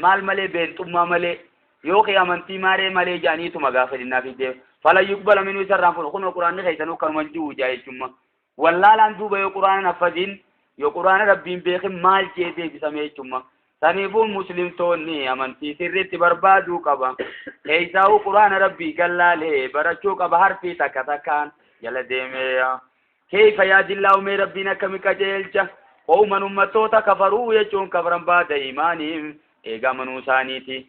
maal malee? Beenxummaa malee yookiin amantii maaree malee jedhaniituma gaafa fedhinnaa fidee, falan yuqbala minuu, isarraan fudhu. Kunoo quraanni keessanuu kanuma jiru jaa jechumma. Wallaalaan duuba yoo quraana naffadin, yoo quraana rabbiin beekin, maal jee deebisame jechumma. Saniifuu muslimtoonni amantii sirriitti barbaaduu qaba. Keessaa'uu quraana rabbii gallaalee barachuu qaba, harfii takka takkaan jala deemee. Keeyfa yaadillaahu, mee rabbiin akkami qajeelcha, qawman ummattoota, kafaruu jechuun kafaran, baada iimaaniin, eega amanuu isaaniiti.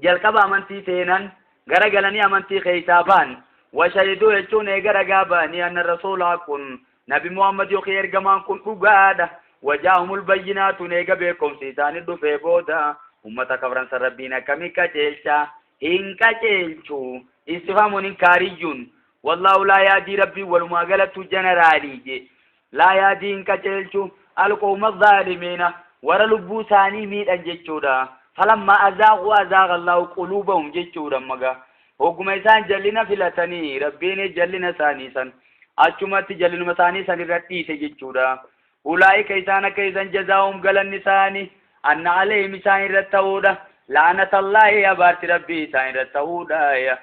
Jalqaba amantii seenan, gara galanii amantii keessaa ba'an. Washahiduu jechuun eega ragaa ba'anii, anna rasuula kun nabi Muhammad yookiin ergamaan kun dhugaadha. Wajaahumul bayyinaatuun, eega beekumsi isaanii dhufee booda, ummata kafransa rabbiin akkamii qajeelcha? Hin qajeelchu. Istifaamuun inkaariyyuun. Wallaahu laa yaadii, rabbiin walumaa galattu jeneraalii je laa yaadii, hin qajeelchu, alqawma zaalimiina, warra lubbuu isaanii miidhan jechuudha. Falammaa azaaquu azaaqa Allahu quluubahum jechuudha. Maga hogguma isaan jallina filatanii, rabbiin jallina isaanii san achumatti jallinuma isaanii san irra dhiise jechuudha. Ulaa'ika isaan akka isan, jazaa'um galanni isaanii, anna alayhim isaan irra ta'uudha, laanatallaahi, abaarti rabbii isaan irra ta'uudha.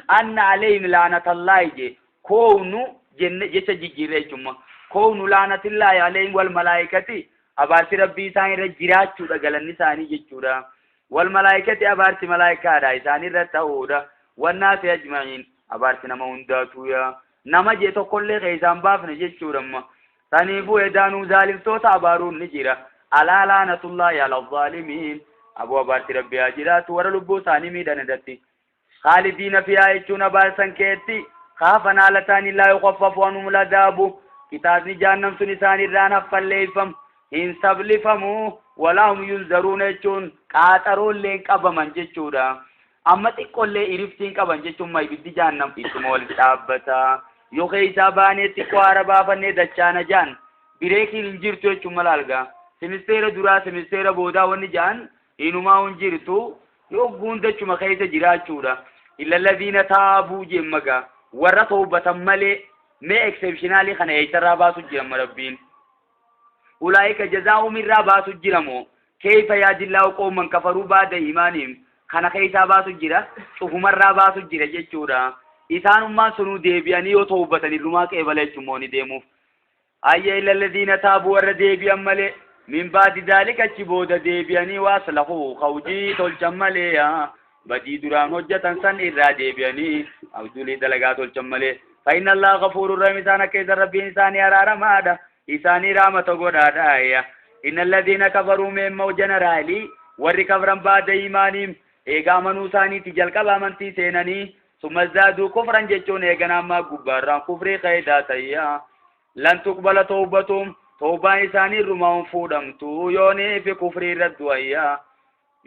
Anna alayhim laanatallaahi je koownu jenne jecha jijjiirre jechumma. Koownu laanatillaahi alayhim wal malaayikati, abaarti rabbii isaan irra jiraachuudha galanni isaanii jechuudha. Wal malaayikati, abaarti malaayikaadha isaan irra ta'uudha. Wannaasi ajma'iin, abaarti nama hundaatu yaa nama jee tokkollee keessaan baafne jechuudha. Amma saniifuu edaanuu zaalimtoota abaaruun ni jira. Alaa laanatullaahi ala zaalimiin, aboo abaarti rabbii haa jiraatu warra lubbuu isaanii miidhan irratti. Khaalidiina fihaa jechuun abaarsan keetti kaafan haala ta'anii, laa yukaffafu anhum ladaabu, kitaabni jahannam sun isaan irraan haffalleeffamu, hin sablifamu. Walaa hum yunzaruuna jechuun qaaxaroollee hin qabaman jechuudha. Amma xiqqollee iriftiin qaban jechuun ma ibiddi jahannam ittuma walitti dhaabbata. Yoo keessaa baanee xiqqoo haara baafannee dachaana jaan, bireekiin hin jirtu jechuun mala algaa. Simisteera duraa, simisteera boodaa wanni jaan inumaa hin jirtu, yoo gundachuma keessa jiraachuudha. Illa alladhiina taabuu jemmagaa, warra toobatan malee. Mee exceptionally kana eessarraa baasu jirama rabbiin? Ulaa'ika jazaa'um irraa baasu jiramoo? Keeyfa yaadillaahu qawman kafaruu baada iimaanihim kana keessaa baasu jira, cufumarraa baasu jira jechuudha. Isaanummaan sunuu deebi'anii yoo toobatan irrumaa qeebala jechuun ni deemuuf. Ayya, illa alladhiina taabuu, warra deebi'an malee, Min ba'di dhaalika achi booda deebi'anii waaslahuu ka hujii tolchan malee badii duraan hojjatan san irraa deebi'anii abdulii dalagaa tolchan malee. Fa inna Allaha ghafuurun rahiim isaan akka isan Rabbiin isaanii araaramaadha isaanii rahmata godhaadha. Inna alladhiina kafaruu meemma jeneraalii warri kafran ba'da iimaaniim eega amanuu isaaniiti jalqaba amantii seenanii summa zaaduu kufran jechuun eegana ammaa gubbaarraan kufrii qeedaa tayya. Lan tuqbala tawbatuhum tawbaan isaanii irrumaa hin fuudhamtu yoonii fi kufrii irra du'ayya.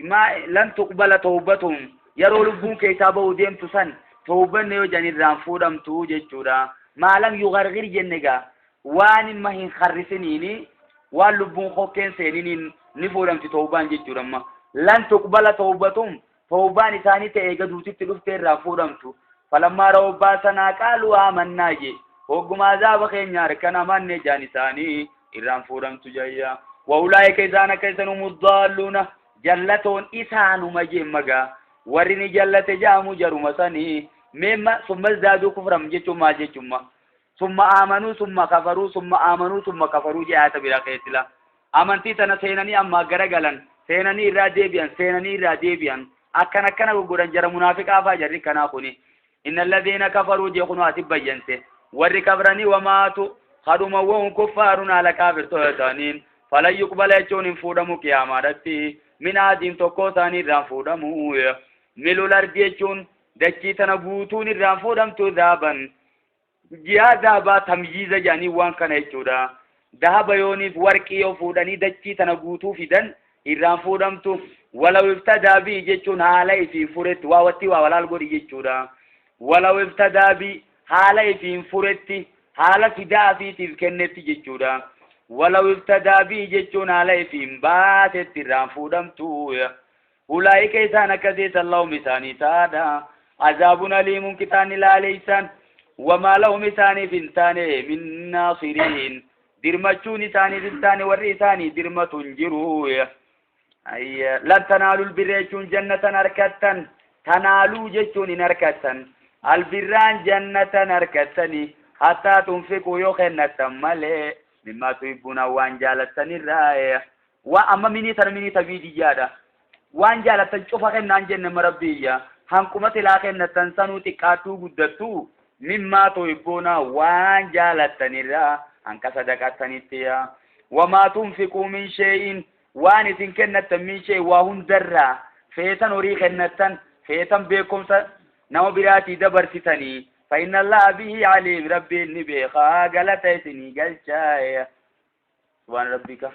Ma lan tuqbala tawbatuhum yeroo lubbuun keessaa ba'u deemtu san tawbanne yoo jedhan irraan fuudhamtu jechuudha. Maalam yugargir jenne gaa waan imma hin harrisiniini waan lubbuun hokkeen seeniniin ni fuudhamti tawbaan jechuudha amma. Lan tuqbala tawbatuhum tawbaan isaanii ta'e eega duutitti dhuftee irraa fuudhamtu. Falammaa ra'uu baasanaa qaaluu aamannaa je. Hogguma azaaba keenya harkan amanne jaan isaanii irraan fuudhamtu jayya. Wa ulaa'ika isaan akka isan humu daalluuna jallatoon isaanuma jeen magaa. Warri ni jallate jaamu jaruma sanii. Meemma summa zaaduu kufram jechuun maal jechuun summa aamanuu summa kafaruu summa aamanuu summa kafaruu jee ayata biraa keessila. Amantii tana seenanii ammaa garagalan seenanii irraa deebi'an seenanii irraa deebi'an akkan akkana goggodhan jara munaafiqaa faa jarri kanaa kuni. Inna alladhiina kafaruu jee kunoo ati bayyanse warri kafranii wamaatu kadhuma wahum kuffaarun haala kaafirtoota ta'aniin falan yuqbala jechuun hin fuudhamu qiyaamaadhatti min aadiin tokkoo isaanii irraan fuudhamu. Milul ardi jechuun dachii tana guutuun irraan fuudhamtu dhaaban ji'a dhaabaa tamyiiza jedhanii waan kana jechuudha. Dahaba yooniif warqii yoo fuudhanii dachii tana guutuu fidan irraan fuudhamtu. Walaw iftadaa bii jechuun haala ifiin furetti waa wattii waa walaal godhi jechuudha. Walaw iftadaa bii haala ifiin furetti haala fidaa afiitiif kennetti jechuudha. Walaw iftadaa bii jechuun haala ifiin baasetti irraan fuudhamtu. Ulaa'ika isaan akkasii san lahum isaanii taadha. Azaabun aliimun kitaanni laaleeysan. Wamaa lahum isaaniif hin taane min naasiriin. Dirmachuun isaaniif hin taane warri isaanii dirmatu hin jiru. Lan tanaalul birra jechuun jannatan harkattan. Tanaaluu jechuun hin harkattan. Albirraan jannatan harkattani. Hattaa tunfiquu yoo kennattan malee. Mimmaa tuhibbuuna waan jaalattanirraa. Waa amma minii tana minii tabiidiyyaadha. Waan jaalattan cufa kennaan jenne ma rabbiiyya. Hanquma silaa kennattan sanuu xiqqaattuu guddattuu mimmaa tuhibbuuna waan jaalattanirraa hanqa sadaqattanitti yaa. Wamaa tunfiquu min shee'in waan isin kennattan min shee'in waa hundarraa feetan horii kennattan feetan beekumsa nama biraatii dabarsitanii fa inna allaha bihi aliim rabbiin ni beekaa galata isinii galchaa. Subhaana rabbika.